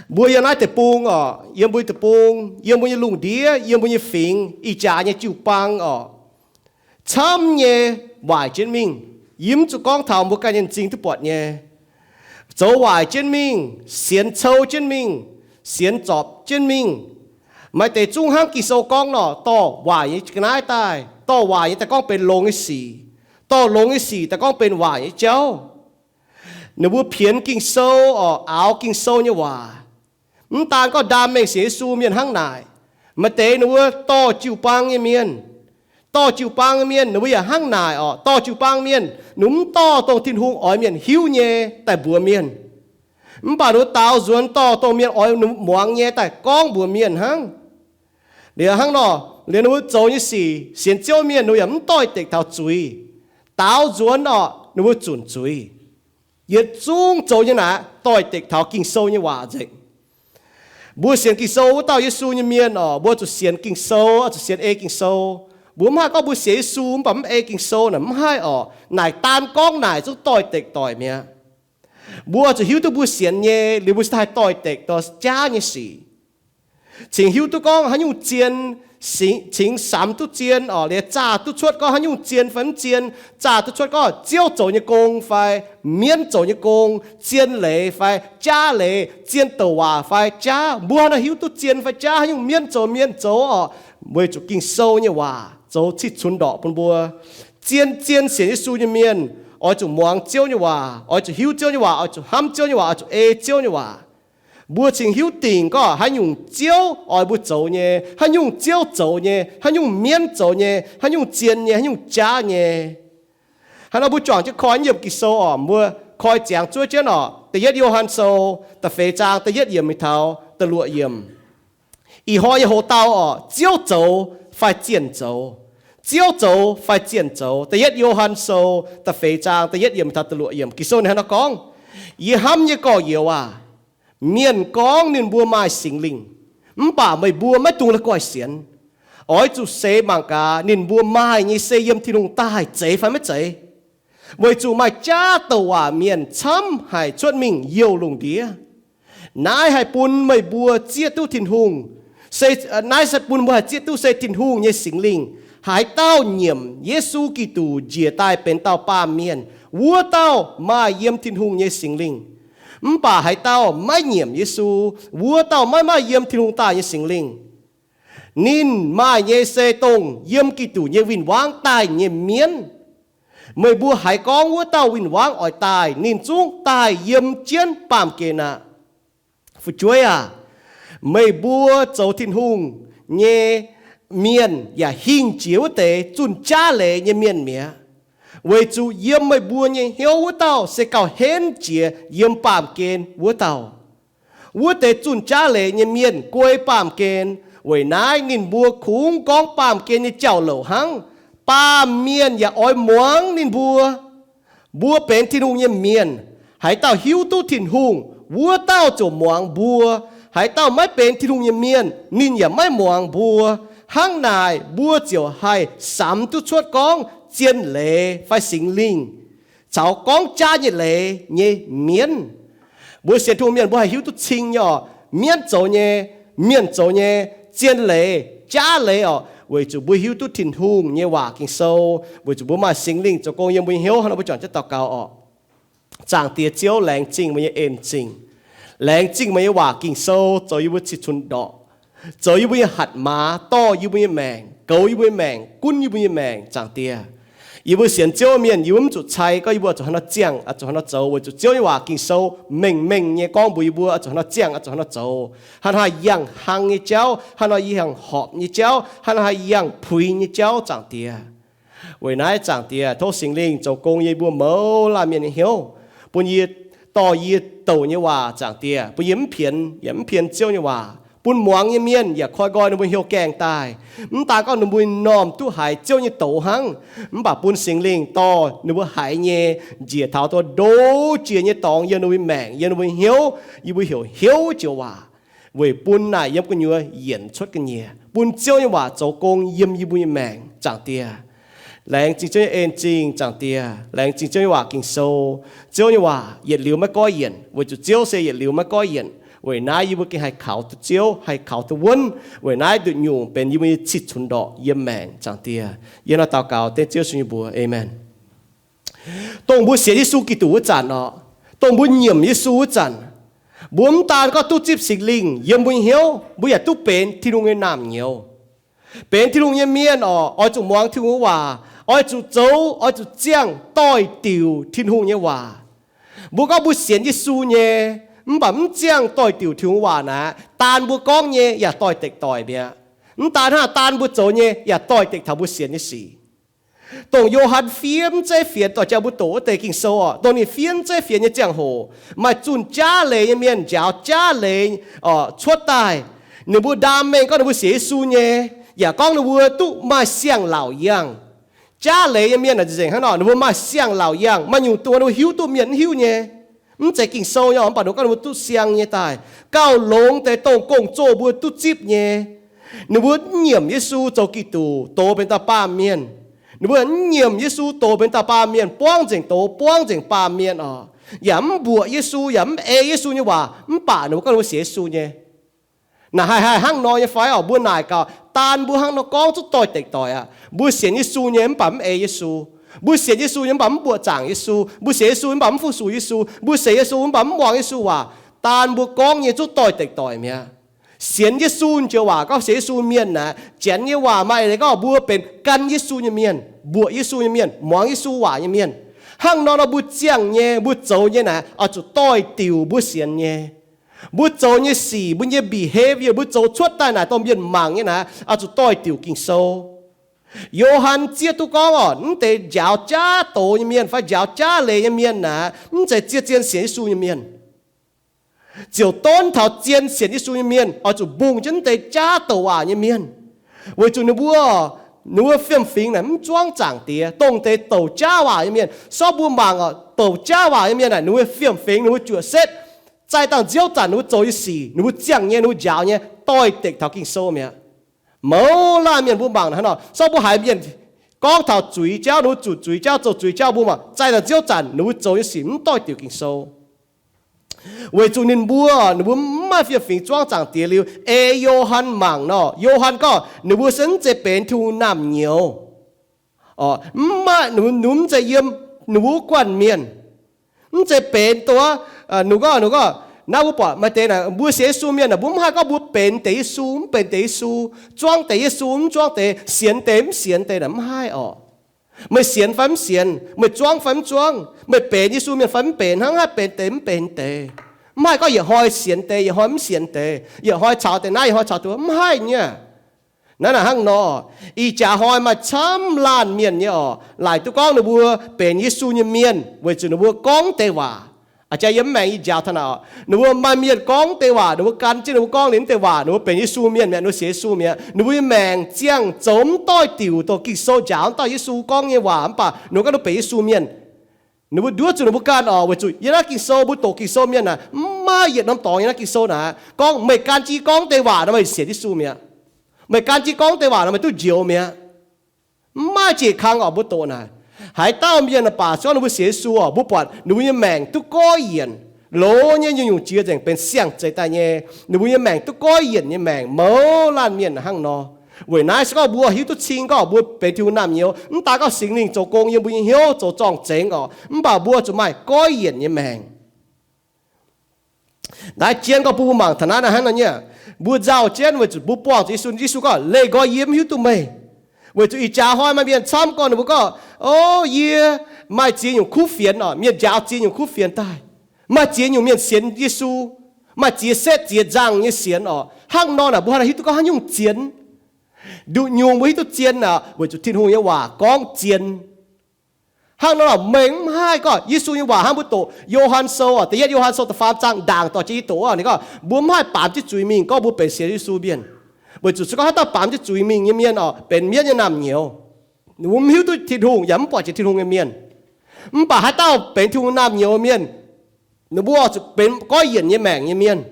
Mbuo yiem naaiv deic-bung orqc, yiem mbuo deic-bung, yiem mbuo nyei lungh ndiev, yiem mbuo nyei fingx, ih jaax nyei jiu-baang orqc, camv nyei waaic jienv mingh. Yie mv zuqc gorngv taux mbuo ganh nyei m'zing duqv buatc nyei. Zoux waaic jienv mingh, sienx cou jienv mingh, sienx zorpc jienv mingh. Maaih deix zungv hnangv Ging-Sou gorngv nor, dorh waaic nyei ga'naaiv daaih, dorh waaic nyei daaih gorngv benx longx nyei sic, dorh longx nyei sic daaih gorngv benx waaic nyei jauv. Ninh mbuo pienx Ging-Sou orqc, aaux Ging-Sou nyei waac. Mv daan gorngv ndaam mengh sienx Yesu mienh hnangv naaic. Maaih deix ninh mbuo dorh jiu-baang nyei mienh, dorh jiu-baang nyei mienh ninh mbuo yaac hnangv naaic orqc. Dorh jiu-baang mienh ninh mbuo mv dorh dongh Tin-Hungh oix mienh hiuv nyei daaih mbuox mienh. Mv baac ninh mbuo daaux nzuonx dorh dongh mienh oix ninh mbuo muangx nyei daaih gorngv mbuox mienh hnangv. Liuz hnangv nor, liuz ninh mbuo zoux nyei sic, sienx Ziouv mienh ninh mbuo yaac mv doix-dekc taux zuiz. Daaux nzuonx orqc, ninh mbuo zunc zuiz. Yietc zungv zoux nyei naaic doix-dekc taux Ging-Sou nyei waac nzengc. Mbuo sienx Ging-Sou wuov dauh Yesu nyei mienh orqc, mbuo zuqc sienx Ging-Sou, zuqc sienx ei Ging-Sou. Mbuo mv haih gorngv mbuo sienx Yesu mv baac mv ei Ging-Sou naaic, mv haih orqc. Naaic daan gorngv naaic zungv doix-dekc doic mi'aqv. Mbuo zuqc hiuv duqv mbuo sienx nyei liuz mbuo cingx daaih doix-dekc dorh jaav nyei sic. Cingx hiuv duqv gorngv haaix nyungc zien, cingx samx duqv zien orqc, liuz zaah duqv cuotv gorngv haaix nyungc zien fai mv zien, zaah duqv cuotv gorngv Ziouv zoux nyei gong fai mienv zoux nyei gong, zien leiz fai jaav leiz, zien douc waac fai jaav. Mbuo hnangv naaiv hiuv duqv zien fai jaav haaix nyungc mienv zoux, mienh zoux orqc, weic zuqc Ging-Sou nyei waac zoux cih cunx ndorqc bun mbuo. Zien-zien sienx Yesu nyei mienh oix zuqc muangx Ziouv nyei waac, oix zuqc hiuv Ziouv nyei waac, oix zuqc hnamv Ziouv nyei waac, oix zuqc ei Ziouv nyei waac. Mbuo cingx hiuv dingc gorngv haaix nyungc Ziouv oix mbuo zoux nyei, haaix nyungc Ziouv zoux nyei, haaix nyungc mienv zoux nyei, haaix nyungc zien nyei, haaix nyungc jaav nyei. Hnangv nor mbuo juangc jienv koi yiemc Ging-Sou orqc, mbuo koi ziangx zuov jienv orqc, Da'yietv Yo^han Sou da'feix zaang da'yietv yiemc mingh taux da'luoqc yiemc. Ih hnoi yie hoc dau orqc, Ziouv zoux fai zienh zoux? Ziouv zoux fai zienh zoux? Da'yietv Yo^han Sou da'feix zaang da'yietv yiemc mingh taux da'luoqc yiemc. Ging-Sou ninh hnangv nor gorngv, Yie hnamv nyei gorx-youz aac, mienh gorngv ninh mbuo maaih Singx Lingh, mv baac meih mbuo maiv dungx la'guaih sienx. Oix zuqc seix mangc gaax ninh mbuo maaih nyei se yiem Tin-Hungh daaih zeiz fai maiv zeiz. Weic zuqc maaih jaav douc waac mienh camv haic cuotv mingh youh lungh ndiev. Naaiv haih bun meih mbuo zieqv duqv Tin-Hungh, naaiv haih bun mbuo haih zieqv duqv se Tin-Hungh nyei Singx Lingh. Haaix dauh nyiemc Yesu Giduc njiec daaih benx dauh baamh mienh, wuov dauh maaih yiem Tin-Hungh nyei Singx Lingh. Mv baac haaix dauh maiv nyiemc Yesu, wuov dauh maiv maaih yiem Tin-Hungh daaih nyei Singx Lingh. Ninh maaih nyei se dongh yiem Giduc nyei win-wangv daaih nyei mienv. Meih mbuo haiz gorngv wuov dauh win-wangv oix daaih, ninh zungv daaih yiem jienv baamh gen aqv. Fu'jueiv aac, meih mbuo zoux Tin-Hungh nyei mienh yaac hingh jiex wuov deix zunh jaav leiz nyei mienh mi'aqv, weic zuqc yiem meih mbuo nyei hnyouv wuov dauh se gauh henv jiex yiem baamh gen wuov dauh. Wuov deix zunh jaav leiz nyei mienh guei baamh gen. Weic naaiv ninh mbuo kungx gorngv baamh gen nyei jauv-louc hnangv. Baamh mienh yaac oix muangx ninh mbuo. Mbuo benx Tin-Hungh nyei mienh. Haaix dauh hiuv duqv Tin-Hungh, wuov dauh ziouc muangx mbuo. Haaix dauh maiv benx Tin-Hungh nyei mienh, ninh yaac maiv muangx mbuo. Hnangv naaic mbuo ziouc haih samx duqv cuotv gorngv zien leiz fai Singx Lingh caux gorngv jaav nyei leiz nyei mienv. Mbuo sienx Tin-Hungh mienh mbuo haih hiuv duqv cing nyei orqc, mienv zoux nyei, mienh zoux nyei, zien leiz, jaav leiz orqc, weic zuqc mbuo hiuv duqv Tin-Hungh nyei waac Ging-Sou, weic zuqc mbuo maaih Singx Lingh zoux gong yiem mbuo nyei hnyouv. Hnangv nor mbuo juangc jienv daux gaux orqc. Zaangc Diex Ziouv, laengz zingh meih nyei en zingh. Laengz zingh meih nyei waac Ging-Sou zoux yie mbuo cih cunx ndorqc, zoux yie mbuo nyei hatc maaz, dorh yie mbuo nyei maengc, goux yie mbuo nyei maengc, gunv yie mbuo nyei maengc. Zaangc Diex, yie mbuo sienx Ziouv mienh, yie mbuo mv zuqc cai gorngv yie mbuo zuqc haaix nor ziangh, zuqc haaix nor zoux, weic zuqc Ziouv nyei waac Ging-Sou mengh mengh nyei gorngv mbuox yie mbuo zuqc haaix nor ziangh, zuqc haaix nor zoux. Haaix nor haih yangh hlang nyei jauv, haaix nor yie yangh horpc nyei jauv, haaix nor haih yangh puix nyei jauv, Zaangc Diex. Weic naaiv, Zaangc Diex, tov Singx Lingh zoux gong yiem yie mbuo mouz laanh mienh nyei hnyouv, bun yie dorh yie douc nyei waac, Zaangc Diex, bun yie mv pienx yaac mv pienx Ziouv nyei waac, bun muangx nyei mienh yaac koi nqoi ninh mbuo hnyouv gaengh daaih. Mv daan gorngv ninh mbuo normh duqv haiz Ziouv nyei doz hnangv, mv baac bun Singx Lingh dorh ninh mbuo haiz nyei njiec taux duqv ndo jiex nyei dorngx yiem ninh mbuo maengc, yiem ninh mbuo hnyouv, yie mbuo heuc hnyouv joux waac, weic bun naaic yiem gu'nyuoz yienc cuotv ga'nyiec, bun Ziouv nyei waac zoux gong yiem yie mbuo nyei maengc, Zaangc Diex. Laengz zingh Ziouv nyei en zingh, Zaangc Diex. Laengz zingh Ziouv nyei waac Ging-Sou. Ziouv nyei waac yietc liuz maiv goiv yienc, weic zuqc Ziouv se yietc liuz maiv goiv yienc. Weic naaiv yie mbuo gengh haih kaux duqv Ziouv, haih kaux duqv wuonv. Weic naaiv nduqc nyungc benx yie mbuo nyei cih cunx ndorqc yiem maengc, Zaangc Diex. Yie hnangv naaiv daux gaux dengv Ziouv Yesu nyei mbuox. Aamen. Dongh mbuo sienx Yesu Giduc wuov zanc orqc, dongh mbuo nyiemc Yesu wuov zanc, mbuo mv daan gorngv duqv zipv Singx Lingh yiem mbuo nyei hnyouv, mbuo yaac duqv benx Tin-Hungh nyei naamh nyouz. Benx Tin-Hungh nyei mienh orqc, oix zuqc muangx Tin-Hungh nyei waac, oix zuqc zoux, oix zuqc ziangh doix-diuc Tin-Hungh nyei waac. Mbuo gorngv mbuo sienx Yesu nyei, mv baac mv ziangh doix-diuc Tin-Hungh waac naaic, daan mbuo gorngv nyei yaac doix-dekc doic mi'aqv. Mv daan hnangv, daan mbuo zoux nyei yaac doix-dekc taux mbuo sienx nyei sic. Dongh Yo^han fiev mv zeiz fienx doic jaa mbuo doqc wuov deix Ging-Sou orqc, dongh ninh fiev mv zeiz fienx nyei ziangh hoc, maaih zunh jaav leiz nyei mienh njaaux jaav leiz cuotv daaih. Ninh mbuo ndaam mengh gorngv ninh mbuo sienx Yesu nyei, yaac gorngv ninh mbuo duqv maaih siang-laauc yangh. Jaav leiz nyei mienh nzengc hnangv nor, ninh mbuo maaih siang-laauc yangh, maaih nyungc dongh ninh mbuo hiuv duqv mienh mv hiuv nyei. Mv zeiz Ging-Sou nyei, mv baac ninh mbuo gorngv ninh mbuo duqv siang nyei daaih, gauh longx deix dongh gong-zoh mbuo duqv zipv nyei. Ninh mbuo mv nyiemc Yesu zoux Giduc, doz benx dauh baamh mienh. Ninh mbuo mv nyiemc Yesu, doz benx dauh baamh mienh, buangv nzengc doz, buangv nzengc baamh mienh orqc, yaac mv mbuoqc Yesu, yaac mv ei Yesu nyei waac, mv baac ninh mbuo gorngv ninh mbuo sienx Yesu nyei. Naaic haih haih hnangv nor nyei fai orqc? Mbuo naaic gaux, daan mbuo hnangv nor gorngv zungv doix-dekc doic aqv. Mbuo sienx Yesu nyei mv baac mv ei Yesu. Mbuo sienx Yesu nyei mv baac mv mbuoqc zaangc Yesu. Mbuo sienx Yesu mv baac mv fu-sux Yesu. Mbuo sienx Yesu mv baac mv muangx Yesu waac. Daan mbuo gorngv nyei zungv doix-dekc doic mi'aqv. Sienx Yesu joux waac gorngv sienx Yesu mienh naaic, Janx nyei waac maaih leiz gorngv mbuo benx gan Yesu nyei mienh, mbuoqc Yesu nyei mienh, muangx Yesu waac nyei mienh. Hnangv nor nor mbuo ziangh nyei, mbuo zoux nyei naaic oix zuqc doix-diuc mbuo sienx nyei. Mbuo zoux nyei sic, mbuo nyei behavior, mbuo zoux cuotv daaih naaic dorh mienh mangc nyei naaic oix zuqc doix-diuc Ging-Sou. Yo^han zieqv duqv gorngv orqc, mv deix njaaux jaav doz nyei mienh fai njaaux jaav leiz nyei mienh naaic mv zeiz zien-zien sienx Yesu nyei mienh. Ziouc donv taux zien sienx Yesu nyei mienh oix zuqc mbungh jienv mv deix jaav douc waac nyei mienh, weic zuqc ninh mbuo, ninh mbuo fiem-fingx naaic mv zuangv Zaangc Diex. Dongh deix douc jaav waac nyei mienh, sortv mbuo mangc orqc, douc jaav waac nyei mienh naaic ninh mbuo fiem-fingx, ninh mbuo juoqc setv, zaih dangh nziouv zanc ninh mbuo zoux nyei sic, ninh mbuo ziangh nyei, ninh mbuo njaaux nyei, doix-dekc taux Ging-Sou mi'aqv. Mouz laanh mienh mbuo mangc hnangv nor, sortv mbuo haiz mienh gorngv taux zuiz jauv, ninh mbuo zuqc zuiz jauv, zoux zuiz jauv, mbuo mangc zaih dangh nziouv zanc ninh mbuo zoux nyei sic mv doix-diuc Ging-Sou. Weic zuqc ninh mbuo, ninh mbuo mv maaih fiem-fingx zuangv Zaangc Diex liuz, ei Yo^han mangc nor, Yo^han gorngv ninh mbuo se mv zeiz benx Tin-Hungh naamh nyouz. Mv maaih, ninh mbuo mv zeiz yiem ninh mbuo wuov guanh mienh. Mv zeiz benx dongh, ninh gorngv, ninh gorngv, naaiv mbuo buatc maaih deix naaic, mbuo sienx Yesu mienh naaic, mbuo mv haih gorngv mbuo benx deix Yesu, mv benx deix Yesu, zuangv deix Yesu, mv zuangv deix, sienx deix mv sienx deix naaic mv haih orqc. Meih sienx fai mv sienx, meih zuangv fai mv zuangv, meih benx Yesu mienh fai mv benx, hnangv haih benx deix mv benx deix. Mv haih gorngv yietc hnoi sienx deix, yietc hnoi mv sienx deix, yietc hnoi caux deix naaiv, yietc hnoi caux deix wuov, mv haih nyei. Naaiv naaic hnangv nor, ih jaax hnoi maaih camv laanh mienh nyei orqc, laaic duqv gorngv ninh mbuo benx Yesu nyei mienh weic zuqc ninh mbuo gorngv deix waac. A'jang yiem mv maengx yie njaaux taux naaic orqc, ninh mbuo maaih mienh gorngv deix waac, ninh mbuo gan jienv ninh mbuo gorngv liuz mv deix waac, ninh mbuo benx Yesu mienh mi'aqv, ninh mbuo sienx Yesu mi'aqv. Ninh mbuo nyei maengc ziangh zoux mv doix-diuc, doqc Ging-Sou njaaux mv dauh Yesu gorngv nyei waac, mv baac ninh mbuo gorngv ninh mbuo benx Yesu mienh. Ninh mbuo nduov zuqc ninh mbuo ganh orqc, weic zuqc yiem naaiv Ging-Sou mbuo doqc Ging-Sou mienh naaic, mv maaih yietc norm dorngx yiem naaiv Ging-Sou naaic gorngv meih gan jienv gorngv deix waac nor meih sienx Yesu mi'aqv. Meih gan jienv gorngv deix waac nor meih duqv njoux mi'aqv. Mv maaih jiex kang orqc, mbuo doqc naaic. Haaix dauh mienh baac se gorngv ninh mbuo sienx Yesu orqc, mbuo buatc ninh mbuo nyei maengc duqv goiv yienc. Loz nyei nyungc-nyungc jiex nzengc benx siang-zeix daaih nyei. Ninh mbuo nyei maengc duqv goiv yienc nyei maengc, mouz laanh mienh hnangv nor. Weic naaiv se gorngv mbuo hiuv duqv cing gorngv mbuo benx Tin-Hungh naamh nyouz, mv daan gorngv Singx Lingh zoux gong yiem mbuo nyei hnyouv, zoux zorng-zengx orqc, mv baac mbuo zuqc maaih goiv yienc nyei maengc. Naaiv jienv gorngv bun mbuo mangc taux naaiv hnangv nor nyei, mbuo nzauh jienv weic zuqc mbuo buangh zuqc Yesu. Yesu gorngv, leih nqoi yie mv hiuv duqv meih. Weic zuqc ih jaax hnoi maaih mienh camv gorngv ninh mbuo gorngv, o, yie maaih ziex nyungc kuv fienx orqc. Mienh njaaux ziex nyungc kuv fienx daaih. Maaih ziex nyungc mienh sienx Yesu. Maaih ziex setv ziex nzangh nyei sienx orqc. Hnangv nor naaic mbuo haih hiuv duqv gorngv haaix nyungc zien. Nduqc nyungc mbuo hiuv duqv zien aqv, weic zuqc Tin-Hungh nyei waac gorngv zien. Hnangv nor, mengh mv haih gorngv Yesu nyei waac hnangv mbuo doqc Yo^han Sou, da'yietv Yo^han Sou da'faam zaang ndaangc dorh jienv yie doqc, ninh gorngv mbuo mv haih baamz jienv zuiz mingh gorngv mbuo benx sienx Yesu mienh. Weic zuqc se gorngv haaix dauh baamz jienv zuiz mingh nyei mienh orqc, benx mienv nyei naamh nyouz. Ninh mbuo mv hiuv duqv Tin-Hungh yaac mv buatc jiex Tin-Hungh nyei mienh. Mv baac haaix dauh benx Tin-Hungh naamh nyouz mienh, ninh mbuo zuqc benx goiv yienc nyei maengc nyei mienh.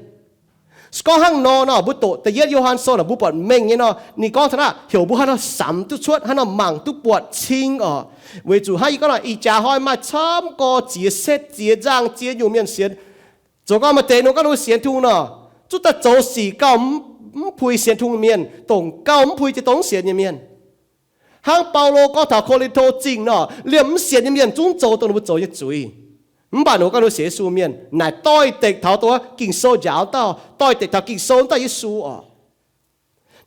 Se gorngv hnangv nor nor, mbuo doqc da'yietv Yo^han Sou naaic, mbuo buatc mengh nyei nor, ninh gorngv taux naaiv heuc mbuo haaix nor samx duqv cuotv, haaix nor mangc duqv buatc cing orqc. Weic zuqc hnangv yie gorngv nor, ih jaax hnoi maaih camv gorx ziex setv ziex nzangh ziex nyungc mienh sienx. Zoux gorngv maaih deix ninh gorngv ninh sienx Tin-Hungh nor, zungv daaih zoux sic gauh mv puix sienx Tin-Hungh mienh, dongh gauh mv puix jiex dongh mv sienx nyei mienh. Hnangv Baulo gorngv taux Ko^lin^to Zingh nor, liemh mv sienx nyei mienh zungv zoux dongh ninh mbuo zoux nyei zuiz. Mv baac ninh mbuo gorngv ninh mbuo sienx Yesu mienh naaic doix-dekc taux dongh Ging-Sou njaaux dauh, doix-dekc taux Ging-Sou dauh Yesu oc.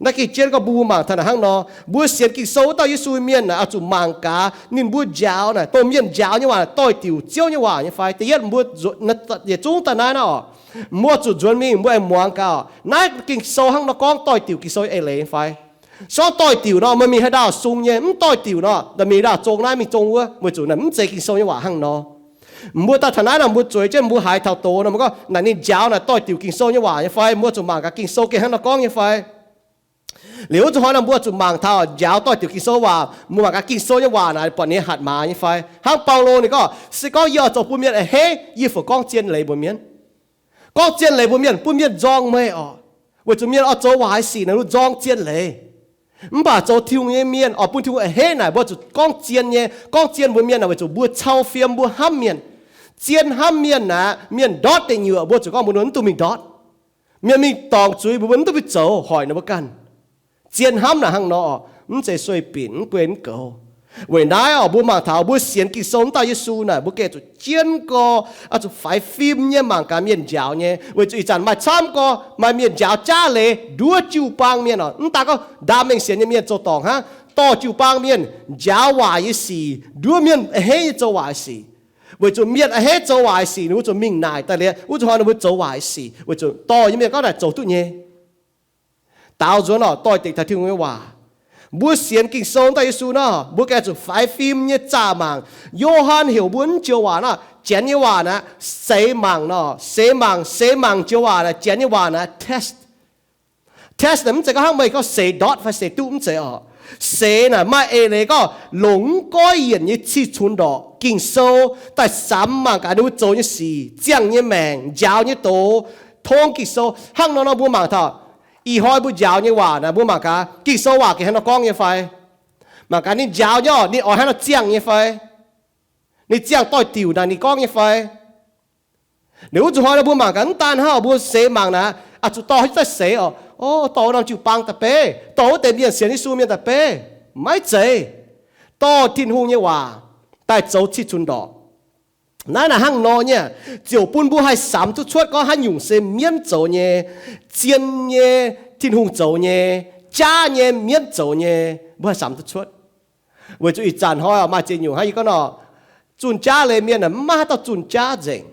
Naaiv gengh jienv gorngv mbuo mangc taux naaic hnangv nor, mbuo sienx Ging-Sou wuov dauh Yesu mienh naaic oix zuqc mangc gaax ninh mbuo njaaux naaic, dongh mienh njaaux nyei waac naaic doix-diuc Ziouv nyei waac nyei fai. Da'yietv mbuo yietc zungv daaih naaiv nor, mbuo zuqc nzuonx mingh mbuo aengx muangx gaax naaiv Ging-Sou hnangv nor gorngv doix-diuc Ging-Sou eix leiz nyei fai. Se gorngv doix-diuc nor meih mingh haaix ndaauh sung nyei, mv doix-diuc nor, mingh ndaauh zong naaiv mingh zong wuov, weic zuqc naaic mv zeiz Ging-Sou nyei waac hnangv nor. Mbuo daaih taux naaiv nor mbuo zueiz jienv mbuo haiz taux doz nor mbuo gorngv naaic ninh njaaux naaic doix-diuc Ging-Sou nyei waac nyei fai, mbuo zuqc mangc gaax Ging-Sou gengh hnangv nor gorngv nyei fai. Liuz wuov zuqc hnoi nor mbuo zuqc mangc taux njaaux doix-diuc Ging-Sou waac, mbuo mangc gaax Ging-Sou nyei waac naaic buatc ninh hatc maaz nyei fai. Hnangv Baulo ninh gorngv, se gorngv yie oix zoux bun mienh a'hneiv, yie fungc gorngv zien leiz mbuox mienh. Gorngv zien leiz mbuox mienh, bun mienh nzorng meih oc. Weic zuqc mienh oix zoux waaic sic naaic nzorng zien leiz. Mv baac zoux Tin-Hungh nyei mienh oix bun Tin-Hungh a'hneiv naaic mbuo zuqc gorngv zien nyei. Gorngv zien mbuox mienh naaic weic zuqc mbuo cau fiem, mbuo hnamv mienh. Zien hnamv mienh naaic, mienh ndortv deic nyuoqc mbuo zuqc gorngv mbuox ninh mv dungx mingh ndortv. Mienh mingh dorngc zuiz mbuo, mbuo mv dungx mingh zoux, hoic ninh mbuo ganh. Zien hnamv naaic hnangv nor, mv zeiz sueih binc, mv guei mv goux. Weic naaiv oc, mbuo mangc taux mbuo sienx Ging-Sou wuov dauh Yesu naaic, mbuo gengh zuqc jienv gorx, oix zuqc faix fim nyei mangc gaax mienh njaaux nyei, weic zuqc ih zanc maaih camv gorx maaih mienh njaaux jaav leiz nduov jiu-baang mienh oc. Mv daaih gorngv ndaam mengh sienx nyei mienh zoux dorngc hnangv, dorh jiu-baang mienh njaaux waaic nyei sic, nduov mienh a'hneiv nyei zoux waaic sic. Weic zuqc mienh a'hneiv zoux waaic sic, ninh mbuo zuqc mingh naaic daaih liuz, wuov zuqc hnoi ninh mbuo zoux waaic sic, weic zuqc dorh nyei mienh gorngv naaic zoux duqv nyei. Daaux nzuonx oc, doix-dekc taux Tin-Hungh nyei waac. Mbuo sienx Ging-Sou wuov dauh Yesu nor, mbuo gengh zuqc faix fim nyei zaah mangc. Yo^han heuc mbuo mv joux waac nor, janx nyei waac naaic, seix mangc nor, seix mangc, seix mangc joux waac naaic, janx nyei waac naaic, test. Test naaic mv zeiz gorngv hnangv meih gorngv seix ndortv fai seix duqv, mv zeiz oc. Seix naaic maaih eix leiz gorngv longc mv goiv yienc nyei cih cunx ndorqc Ging-Sou daaih samx mangc gaax ninh mbuo zoux nyei sic, ziangh nyei maengc, njaaux nyei doz, tong Ging-Sou. Hnangv nor nor mbuo mangc taux ih hnoi mbuo njaaux nyei waac naaic, mbuo mangc gaax Ging-Sou waac gengh hnangv nor gorngv nyei fai? Mangc gaax ninh njaaux nyei oc, ninh oix hnangv nor ziangh nyei fai? Ninh ziangh doix-diuc naaic ninh gorngv nyei fai? Liuz wuov zuqc hnoi nor mbuo mangc gaax, mv daan hnangv, mbuo seix mangc naaic, oix zuqc dorh haaix nyungc daaih seix oc? O, dorh wuov norm jiu-baang daaih beiv, dorh wuov deix mienh sienx Yesu mienh daaih beiv? Maiv zeiz. Dorh Tin-Hungh nyei waac daaih zoux cih cunx ndorqc. Naaiv naaic hnangv nor nyei, ziouc bun mbuo haih samx duqv cuotv gorngv haaix nyungc se mienv zoux nyei, zien nyei, Tin-Hungh zoux nyei, jaav nyei, mienv zoux nyei, mbuo haih samx duqv cuotv. Weic zuqc ih zanc hnoi maaih ziex nyungc hnangv yie gorngv nor, zunh jaav leiz mienh mv maaih haaix dauh zunh jaav nzengc.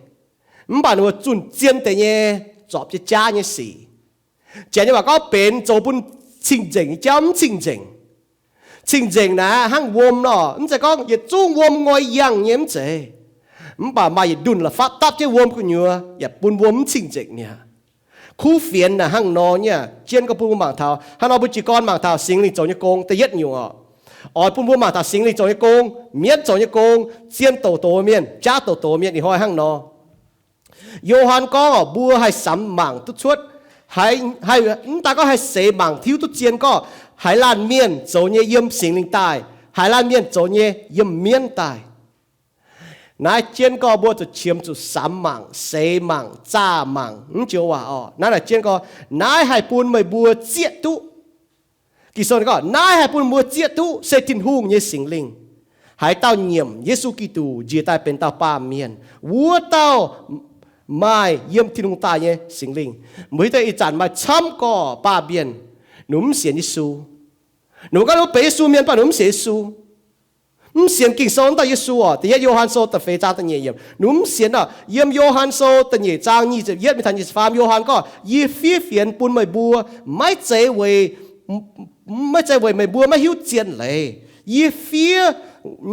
Mv baac ninh mbuo zunh zien deix nyei, zorpc jienv jaav nyei sic. Janx nyei waac gorngv benx zoux bun cing-nzengc nyei jauv mv cing-nzengc. Cing-nzengc naaic hnangv wuom nor, mv zeiz gorngv yietc zungv wuom ngoi yangh nyei, mv zeiz. Mv baac maaih yietc ndunh la'fapv dapv jienv wuom gu'nyuoz yaac bun wuom mv cing-nzengc mi'aqv. Kuv fienx naaic hnangv nor nyei, jienv gorngv bun mbuo mangc taux, hnangv nor mbuo jiez gorn mangc taux Singx Lingh zoux nyei gong. Da'yietv nyungc oc, oix bun mbuo mangc taux Singx Lingh zoux nyei gong, mienv zoux nyei gong, zien douc doz mienh, jaav douc doz mienh. Ih hnoi hnangv nor, Yo^han gorngv oc, mbuo haih samx mangc duqv cuotv, haih, mv daan gorngv haih seix mangc hiuv duqv zien gorngv haaix laanh mienh zoux nyei yiem Singx Lingh daaih, haaix laanh mienh zoux nyei yiem mienv daaih. Naaiv jienv gorngv mbuo zuqc qiemx zuqc samx mangc, seix mangc, zaah mangc mv joux waac oc. Naaiv naaic jienv gorngv naaiv haih bun meih mbuo zieqv duqv. Ging-Sou gorngv naaiv haih bun mbuo zieqv duqv se Tin-Hungh nyei Singx Lingh. Haaix dauh nyiemc Yesu Giduc njiec daaih benx dauh baamh mienh, wuov dauh maaih yiem Tin-Hungh daaih nyei Singx Lingh. Mbuo hiuv duqv ih zanc maaih camv gorx baamh mienh, ninh mv sienx Yesu. Ninh mbuo gorngv ninh mbuo benx Yesu mienh, mv baac ninh mv sienx Yesu. Mv sienx Ging-Sou wuov dauh Yesu oc. Da'yietv Yo^han Sou da'feix zaang da'nyeic yiemc, ninh mv sienx oc. Yiem Yo^han Sou da'nyeic zaang nyic ziepc yietv mingh taux nyic ziepc faam, Yo^han gorngv, yie fiev fienx bun meih mbuo, maiv zeiz weic maiv zeiz weic meih mbuo maiv hiuv zien leiz. Yie fiev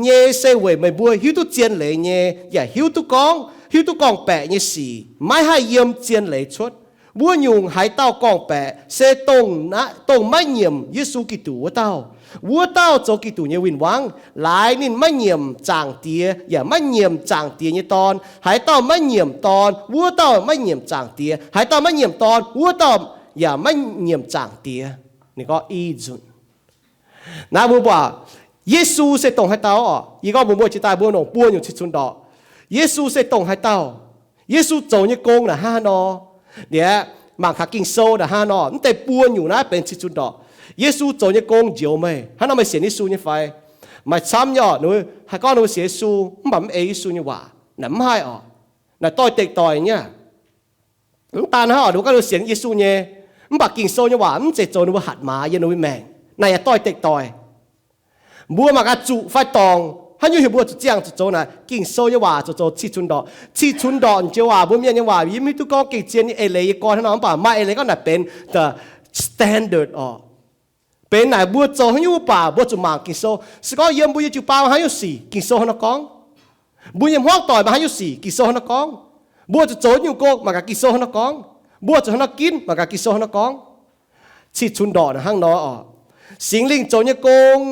nyei se weic meih mbuo hiuv duqv zien leiz nyei, yaac hiuv duqv gorngv, hiuv duqv gorngv-baeqc nyei sic maiv haih yiem zien leiz cuotv. Wuov nyungc haaix dauh gorngv-baeqc se dongh, dongh maiv nyiemc Yesu Giduc wuov dauh. Wuov dauh zoux Giduc nyei win-wangv, laaix ninh maiv nyiemc Zaangc Diex yaac maiv nyiemc Zaangc Diex nyei Dorn. Haaix dauh maiv nyiemc Dorn, wuov dauh maiv nyiemc Zaangc Diex. Haaix dauh maiv nyiemc Dorn, wuov dauh yaac maiv nyiemc Zaangc Diex. Ninh gorngv i nzunc. Naaiv mbuo buatc Yesu se dongh haaix dauh oc? Yie gorngv mbuo mbuo jiex daaih mbuo longc buo nyungc cih cunx ndorqc. Yesu se dongh haaix dauh? Yesu zoux nyei gong naaic hnangv haaix nor? Liuz, Mangc kaux Ging-Sou naaic hnangv nor, mv deix buo nyungc naaiv benx cih cunx ndorqc. Yesu zoux nyei gong njoux meih. Hnangv nor meih sienx Yesu nyei fai? Maaih camv nyei oc, ninh haih gorngv ninh mbuo sienx Yesu mv baac mv ei Yesu nyei waac. Naaic mv haih oc. Naaic doix-dekc doic nyei aqv. Mv daan hnangv oc, ninh mbuo gorngv ninh mbuo sienx Yesu nyei, mv baac Ging-Sou nyei waac mv zeiz zoux ninh mbuo hatc maaz yiem ninh mbuo maengc. Naaic yaac doix-dekc doic. Mbuo mangc gaax zuqc fai dorngc haaix nyungc heuc mbuo zuqc ziangh zuqc zoux naaic, Ging-Sou nyei waac zuqc zoux cih cunx ndorqc. Cih cunx ndorqc joux waac, mbuo mienh nyei waac yie mv hiuv duqv gorngv gengh zien nyei eix leiz yie gorngv hnangv nor, mv baac maaih eix leiz gorngv naaic benx the standard oc. Benx naaic mbuo zoux haaix nyungc mv baac mbuo zuqc mangc Ging-Sou. Se gorngv yiem mbuo nyei jiu-baang haaix nyungc sic, Ging-Sou hnangv nor gorngv. Mbuo nyei hmuangv doic maaih haaix nyungc sic, Ging-Sou hnangv nor gorngv. Mbuo zuqc zoux haaix nyungc gong, mangc gaax Ging-Sou hnangv nor gorngv. Mbuo zuqc hnangv nor ginv, mangc gaax Ging-Sou hnangv nor gorngv. Cih cunx ndorqc naaic hnangv nor oc. Singx Lingh zoux nyei gong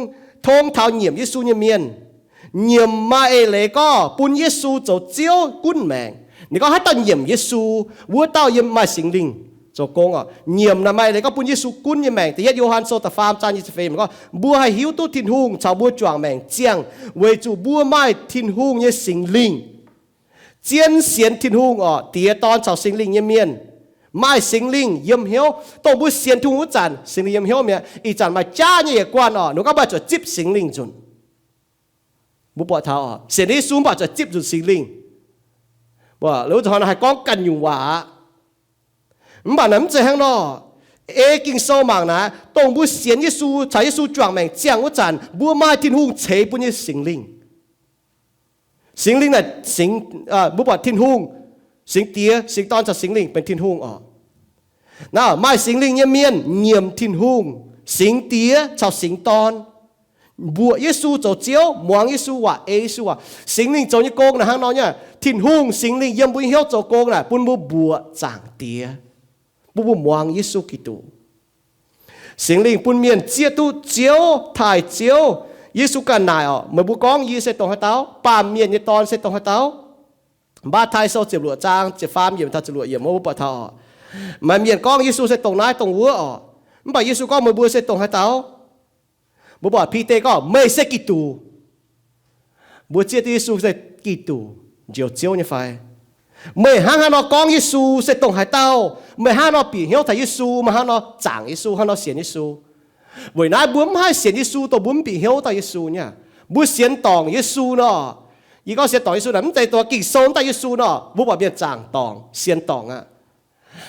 tong taux nyiemc Yesu nyei mienh. Nyiemc maaih eix leiz gorngv bun Yesu zoux Ziouv gunv maengc. Ninh gorngv haaix dauh nyiemc Yesu, wuov dauh yiem maaih Singx Lingh zoux gong oc. Nyiemc naaic maaih eix leiz gorngv bun Yesu gunv nyei maengc. Da'yietv Yo^han Sou da'faam zaang nyic ziepc feix gorngv, mbuo haih hiuv duqv Tin-Hungh caux mbuo juangc maengc ziangh weic zuqc mbuo maaih Tin-Hungh nyei Singx Lingh. Zien sienx Tin-Hungh oc, Diex, Dorn caux Singx Lingh nyei mienh, maaih Singx Lingh yiem hnyouv. Dongh mbuo sienx Tin-Hungh wuov zanc, Singx Lingh yiem hnyouv mi'aqv. Ih zanc maaih jaav nyei yietc guanh oc, ninh gorngv mbuo zuqc zipv Singx Lingh nzunc. Mbuo buatc taux oc, sienx Yesu mv baac zuqc zipv nzunc Singx Lingh. Mbuo wuov zanc hnoi haih gorngv ganh nyungc waac aqv. Mv baac naaic mv zeiz hnangv nor. Ei Ging-Sou mangc naaic, dongh mbuo sienx Yesu caux Yesu juangc maengc ziangh wuov zanc, mbuo maaih Tin-Hungh ceix bun nyei Singx Lingh. Singx Lingh naaic, mbuo buatc Tin-Hungh, Singx Diex, Singx Dorn caux Singx Lingh benx Tin-Hungh oc. Naaiv maaih Singx Lingh nyei mienh nyiemc Tin-Hungh, Singx Diex caux Singx Dorn, mbuoqc Yesu zoux Ziouv, muangx Yesu waac, ei Yesu waac. Singx Lingh zoux nyei gong naaic hnangv nor nyei. Tin-Hungh Singx Lingh yiem mbuo nyei hnyouv zoux gong naaic bun mbuo mbuoqc Zaangc Diex, bun mbuo muangx Yesu Giduc. Singx Lingh bun mienh zieqv duqv Ziouv, taaih Ziouv. Yesu ganh naaic oc, meih mbuo gorngv yie se dongh haaix dauh? Baamh Mienh nyei Dorn se dongh haaix dauh? Matv^tai Sou ziepc luoqc zaang ziepc faam yiemc taux ziepc luoqc yiemc wuov mbuo buatc taux oc, maaih mienh gorngv Yesu se dongh naaiv dongh wuov oc. Mv baac Yesu gorngv, meih mbuo se dongh haaix dauh? Mbuo buatc Bide gorngv, meih se Giduc. Mbuo zieqv duqv Yesu se Giduc, Njoux Ziouv nyei fai? Meih hnangv haaix nor gorngv Yesu se dongh haaix dauh? Meih hnangv haaix nor bieqc hnyouv taux Yesu? Meih hnangv haaix nor zaangc Yesu, hnangv haaix nor sienx Yesu? Weic naaiv mbuo mv haih sienx Yesu dongh mbuo mv bieqc hnyouv daaih Yesu nyei. Mbuo sienx dorngc Yesu nor. Yie gorngv sienx dorngc Yesu naaic mv zeiz dongh Ging-Sou daaih Yesu nor. Mbuo buatc mienh zaangc dorngc, sienx dorngc aqv.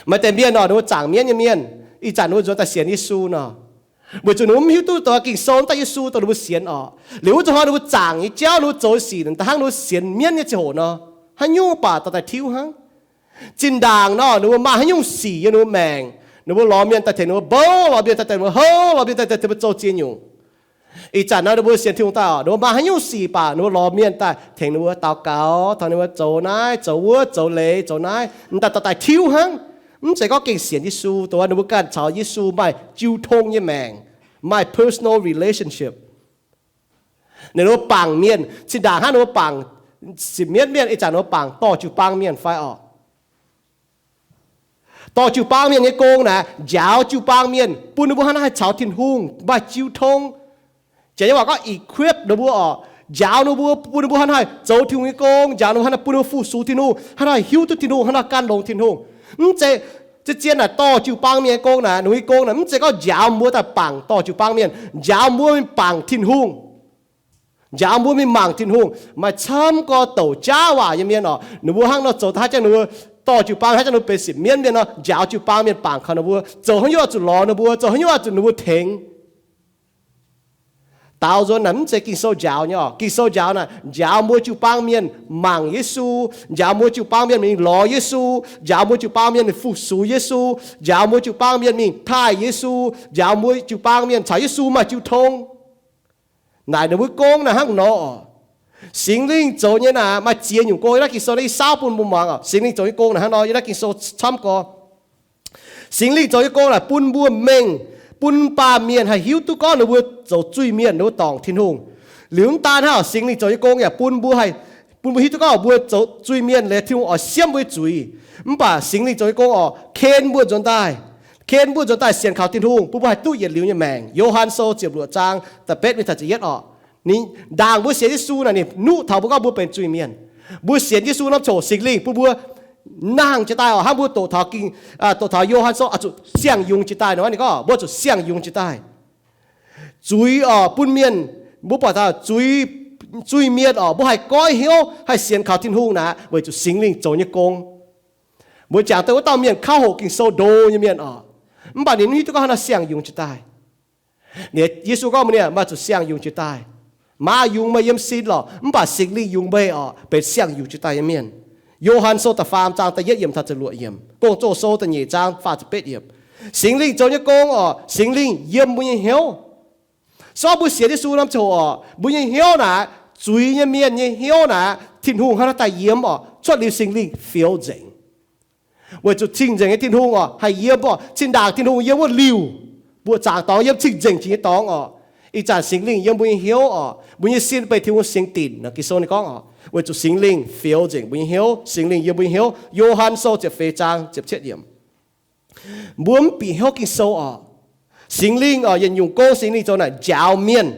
Maaih deix mienh nor, ninh mbuo zaangc mienv nyei mienh, ih zanc ninh mbuo nzuonx daaih sienx Yesu nor, weic zuqc ninh mbuo mv hiuv duqv dongh Ging-Sou daaih Yesu dongh ninh mbuo sienx oc. Liuz wuov zanc hnoi ninh mbuo zaangc nyei jauv, ninh mbuo zoux sic da'hnangv ninh mbuo sienx mienv nyei ziangh hoc nor, haaix nyungc baac dorh daaih tiuv hnangv. Zinh ndaangc nor, ninh mbuo maaih haaix nyungc sic yiem ninh mbuo maengc, ninh mbuo lorz mienh daaih tengx ninh mbuo bouv, lorz mienh daaih tengx ninh mbuo houv, lorz mienh daaih tengx ninh mbuo zoux ziex nyungc. Ih zanc nor ninh mbuo sienx Tin-Hungh daaih oc, ninh mbuo maaih haaix nyungc sic baac ninh mbuo lorz mienh daaih tengx ninh mbuo daux gaux, tengx ninh mbuo zoux naaiv zoux wuov, zoux leiz zoux naaiv, m'daaih dorh daaih tiuv hnangv. Mv zeiz gorngv gengh sienx Yesu, dongh ninh mbuo ganh caux Yesu maaih jiu tong nyei maengc, maaih personal relationship. Ninh mbuo bangc mienh, zinh ndaangc hnangv ninh mbuo bangc sipc mienv mienh, ih zanc ninh mbuo bangc dorh jiu-baang mienh fai orqc? Dorh jiu-baang mienh nyei gong naaic, njaaux jiu-baang mienh, bun ninh mbuo hnangv naaiv haih caux Tin-Hungh maaih jiu tong. Janx nyei waac gorngv equip ninh mbuo orqc, njaaux ninh mbuo, bun ninh mbuo hnangv naaiv haih zoux Tin-Hungh nyei gong, njaaux ninh mbuo hnangv naaiv bun ninh mbuo fu-sux Tin-Hungh, hnangv naaiv hiuv duqv Tin-Hungh, hnangv naaiv gan longx Tin-Hungh. Mv zeiz, zien-zien naaic dorh jiu-baang mienh nyei gong naaic, ninh nyei gong naaic mv zeiz gorngv njaaux mbuo daaih bangc dorh jiu-baang mienh, njaaux mbuo mingh bangc Tin-Hungh, njaaux mbuo mingh mangc Tin-Hungh. Maaih camv gorx douc jaav waac nyei mienh orqc, ninh mbuo hnangv nor zoux daaih hnangv jangx ninh mbuo dorh jiu-baang, hnangv jangx ninh mbuo benx sipc mienv mienh nor, njaaux jiu-baang mienh bangc kaux ninh mbuo, zoux haaix nyungc oix zuqc lorz ninh mbuo, zoux haaix nyungc oix zuqc ninh mbuo tengx. Daaux nzuonx naaic mv zeiz Ging-Sou njaaux nyei orqc. Ging-Sou njaaux naaic, njaaux mbuo jiu-baang mienh mangc Yesu, njaaux mbuo jiu-baang mienh mingh lorz Yesu, njaaux mbuo jiu-baang mienh mingh fu-sux Yesu, njaaux mbuo jiu-baang mienh mingh taaih Yesu, njaaux mbuo jiu-baang mienh caux Yesu maaih jiu tong. Naaic ninh mbuo gong naaic hnangv nor orqc. Singx Lingh zoux nyei naaic maaih ziex nyungc gong, yie naaiv Ging-Sou naaiv yie saauv bun mbuo muangx orqc. Singx Lingh zoux nyei gong naaic hnangv nor, yie naaiv Ging-Sou camv gorx. Singx Lingh zoux nyei gong naaic bun mbuo mengh, bun baamh mienh haih hiuv duqv gorngv ninh mbuo zoux zuiz-mienh, ninh mbuo dorngc Tin-Hungh. Liuz mv daan hnangv, Singx Lingh zoux nyei gong yaac bun mbuo haih, bun mbuo hiuv duqv gorngv mbuo zoux zuiz-mienh, leiz Tin-Hungh oix siemv mbuo nyei zuiz. Mv baac Singx Lingh zoux nyei gong orqc, ken mbuo nzuonx daaih, ken mbuo nzuonx daaih sienx kaux Tin-Hungh, bun mbuo haih duqv yietc liuz nyei maengc. Yo^han Sou ziepc luoqc zaang da'betv mingh taux ziepc yietv orqc. Ninh ndaangc mbuo sienx Yesu naaic, ninh nuqv taux mbuo gorngv mbuo benx zuiz-mienh. Mbuo sienx Yesu norm ziangh hoc Singx Lingh bun mbuo nangh jiez daaih oc, hnangv mbuo doqc taux, doqc taux Yo^han Sou oix zuqc siang-yungz jiez daaih nor, ninh gorngv mbuo zuqc siang-yungz jiez daaih. Zuiz oc, bun mienh, mbuo buatc taux zuiz, zuiz-mienh oc, mbuo haih goiv hnyouv, haih sienx kaux Tin-Hungh naaic, weic zuqc Singx Lingh zoux nyei gong. Mbuo jangx daaih wuov dauh mienh kauv hoqc Ging-Sou ndo nyei mienh oc, mv baac ninh mv hiuv duqv gorngv haaix nor siang-yungz jiez daaih. Ninh, Yesu gorngv mbuox ninh, maaih zuqc siang-yungz jiez daaih. Maaih yungz meih yiem sin lorqc, mv baac Singx Lingh yungz meih oc, benx siang-yungz jiez daaih nyei mienh. Yo^han Sou da'faam zaang da'yietv yiemc taux ziepc luoqc yiemc, Gong-Zoh Sou da'nyeic zaang faah ziepc betv yiemc. Singx Lingh zoux nyei gong oc, Singx Lingh yiem mbuo nyei hnyouv. Se gorngv mbuo sienx Yesu norm ziangh hoc oc, mbuo nyei hnyouv naaic, zuiz nyei mienh nyei hnyouv naaic, Tin-Hungh hnangv naaiv daaih yiem oc, cuotv liuz Singx Lingh fioux nzengc. Weic zuqc cing-nzengc nyei Tin-Hungh oc haih yiem oc. Zinh ndaangc Tin-Hungh yiem wuov liuh, mbuoqc zaangc dorngx yiem cing-nzengc jiex nyei dorngx oc, ih zanc Singx Lingh yiem mbuo nyei hnyouv oc. Mbuo nyei sin beiv Tin-Hungh singx dinc nor, Ging-Sou ninh gorngv oc, weic zuqc Singx Lingh fioux nzengc mbuo nyei hnyouv, Singx Lingh yiem mbuo nyei hnyouv. Yo^han Sou ziepc feix zaang ziepc cietv yiemc. Mbuo mv bieqc hnyouv Ging-Sou oc. Singx Lingh oc, yietc nyungc gong Singx Lingh zoux naaic njaaux mienh.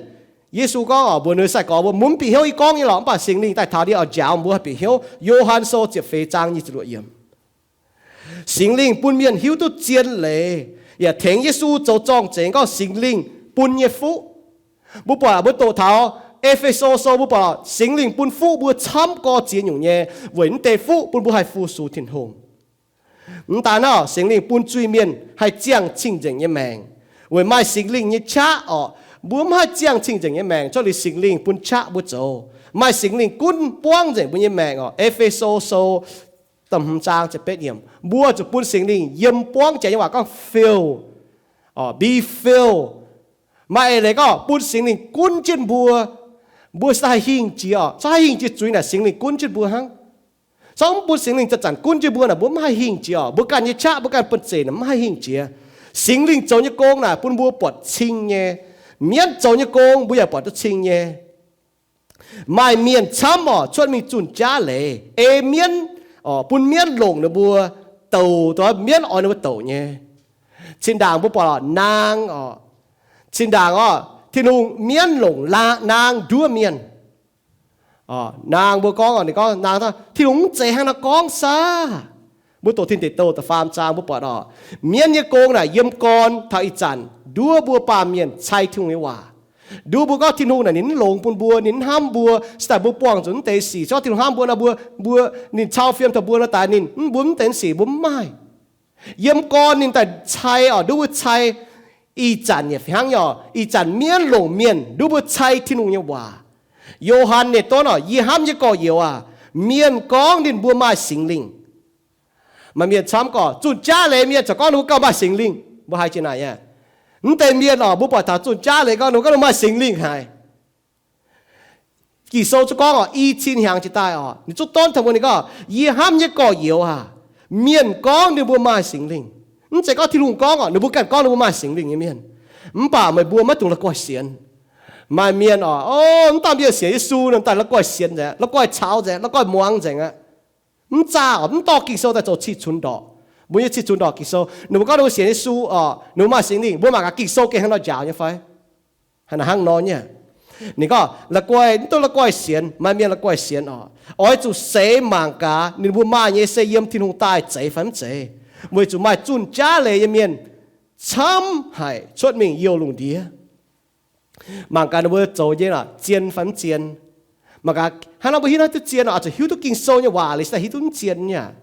Yesu gorngv oc, mbuox ninh sai-gorx mbuo, mbuo mv bieqc hnyouv, yie gorngv nyei lorqc, mv baac Singx Lingh daaih taux ndiev oc njaaux mbuo haih bieqc hnyouv. Yo^han Sou ziepc feix zaang nyic ziepc luoqc yiemc. Singx Lingh bun mienh hiuv duqv zien leiz, yaac tengx Yesu zoux zorng-zengx gorngv Singx Lingh bun nyei fuqv. Mbuo buatc mbuo doqc taux E^fe^so Sou mbuo buatc Singx Lingh bun fuqv mbuo camv gorx ziex nyungc nyei, weic naaiv deix fuqv bun mbuo haih fu-sux Tin-Hungh. Mv daan naaiv, Singx Lingh bun zuiz-mienh haih ziangh cing-nzengc nyei maengc. Weic maaih Singx Lingh nyei qaqv orqc, mbuo mv haih ziangh cing-nzengc nyei maengc cuotv liuz Singx Lingh bun qaqv mbuo zoux. Maaih Singx Lingh gunv buangv nzengc mbuo nyei maengc orqc. E^fe^so Sou da'hmz zaang ziepc betv yiemc, mbuo zuqc bun Singx Lingh yiem buangv jaax nyei waac gorngv fill, be filled. Maaih eix leiz gorngv bun Singx Lingh gunv jienv mbuo, mbuo se haih hingh jiex orqc. Cau haih hingh jiex zuiz naaic Singx Lingh gunv jienv mbuo hnangv. Cau mv bun Singx Lingh zanc-zanc gunv jienv mbuo naaic mbuo mv haih hingh jiex orqc. Mbuo ganh nyei qaqv, mbuo ganh bun zeic naaic mv haih hingh jiex. Singx Lingh zoux nyei gong naaic bun mbuo buatc cing nyei. Mienv zoux nyei gong mbuo yaac buatc duqv cing nyei. Maaih mienh camv orqc cuotv mingh zunh jaav leiz ei mienv, bun mienv longc ninh mbuo douc, mienv oix ninh mbuo douc nyei. Zinh ndaangc mbuo buatc naang orqc, zinh ndaangc orqc Tin-Hungh mienv longc naang nduov mienh. Naang mbuo gorngv, ninh gorngv naang, Tin-Hungh mv zeiz hnangv naaiv gorngv saah. Mbuo doqc Tin Deic Douh da'faam zaang mbuo buatc orqc, mienv nyei gong naaic yiem gorn taux ih zanc nduov mbuo baamh mienh cai Tin-Hungh nyei waac. Nduov mbuo gorngv Tin-Hungh naaic ninh mv longx bun mbuo, ninh mv hnamv mbuo, se daaih mbuo buangh zuqc mv deix sic. Se gorngv Tin-Hungh hnamv mbuo nor, mbuo, ninh cau fiem taux mbuo nor, daaih ninh mv, mbuo mv deix sic mbuo mv maaih. Yiem gorn ninh daaih cai orqc, nduov mbuo cai ih zanc nyei fih hnangv nyei orqc, ih zanc mienv longc mienh nduov mbuo cai Tin-Hungh nyei waac. Yo^han ninh donv orqc, Yie hnamv nyei gorx-youz aac, mienh gorngv ninh mbuo maaih Singx Lingh. Maaih mienh camv gorqv zunh jaav leiz mienh corc gorngv ninh mbuo gauh maaih Singx Lingh. Mbuo haiz jiex naaic aqv. Mv deix mienh orqc, mbuo buatc taux zunh jaav leiz gorngv ninh mbuo gauh maaih Singx Lingh haic. Ging-Sou zuqc gorngv orqc, i cin hnyangx jiex daaih orqc, ninh zuqc donv taux mbuo, ninh gorngv, Yie hnamv nyei gorx-youz aac, mienh gorngv ninh mbuo maaih Singx Lingh. Mv zeiz gorngv Tin-Hungh gorngv orqc, ninh mbuo ganh gorngv ninh mbuo maaih Singx Lingh nyei mienh. Mv baac meih mbuo maiv dungx la'guaih sienx. Maaih mienh orqc, o, mv dauh mienh sienx Yesu nor, daaih la'guaih sienx nzengc, la'guaih caux nzengc, la'guaih muangx nzengc aqv. Mv zaah orqc, mv dorh Ging-Sou daaih zoux cih cunx ndorqc. Mbuo nyei cih cunx ndorqc Ging-Sou, ninh mbuo gorngv ninh mbuo sienx Yesu orqc, ninh mbuo maaih Singx Lingh, mbuo mangc gaax Ging-Sou gengh hnangv nor njaaux nyei fai? Hnangv nor nyei. Ninh gorngv la'guaih, mv dungx la'guaih sienx. Maaih mienh la'guaih sienx orqc, oix zuqc seix mangc gaax ninh mbuo maaih nyei se yiem Tin-Hungh daaih zeiz fai mv zeiz. Weic zuqc maaih zunh jaav leiz nyei mienh camv haic cuotv mingh youh lungh ndiev. Mangc gaax ninh mbuo zoux nyei zien fai mv zien. Mangc gaax hnangv nor mbuo hiuv duqv zien oc, zuqc hiuv duqv Ging-Sou nyei waac liuz se daaih hiuv duqv mv zien nyei aqv.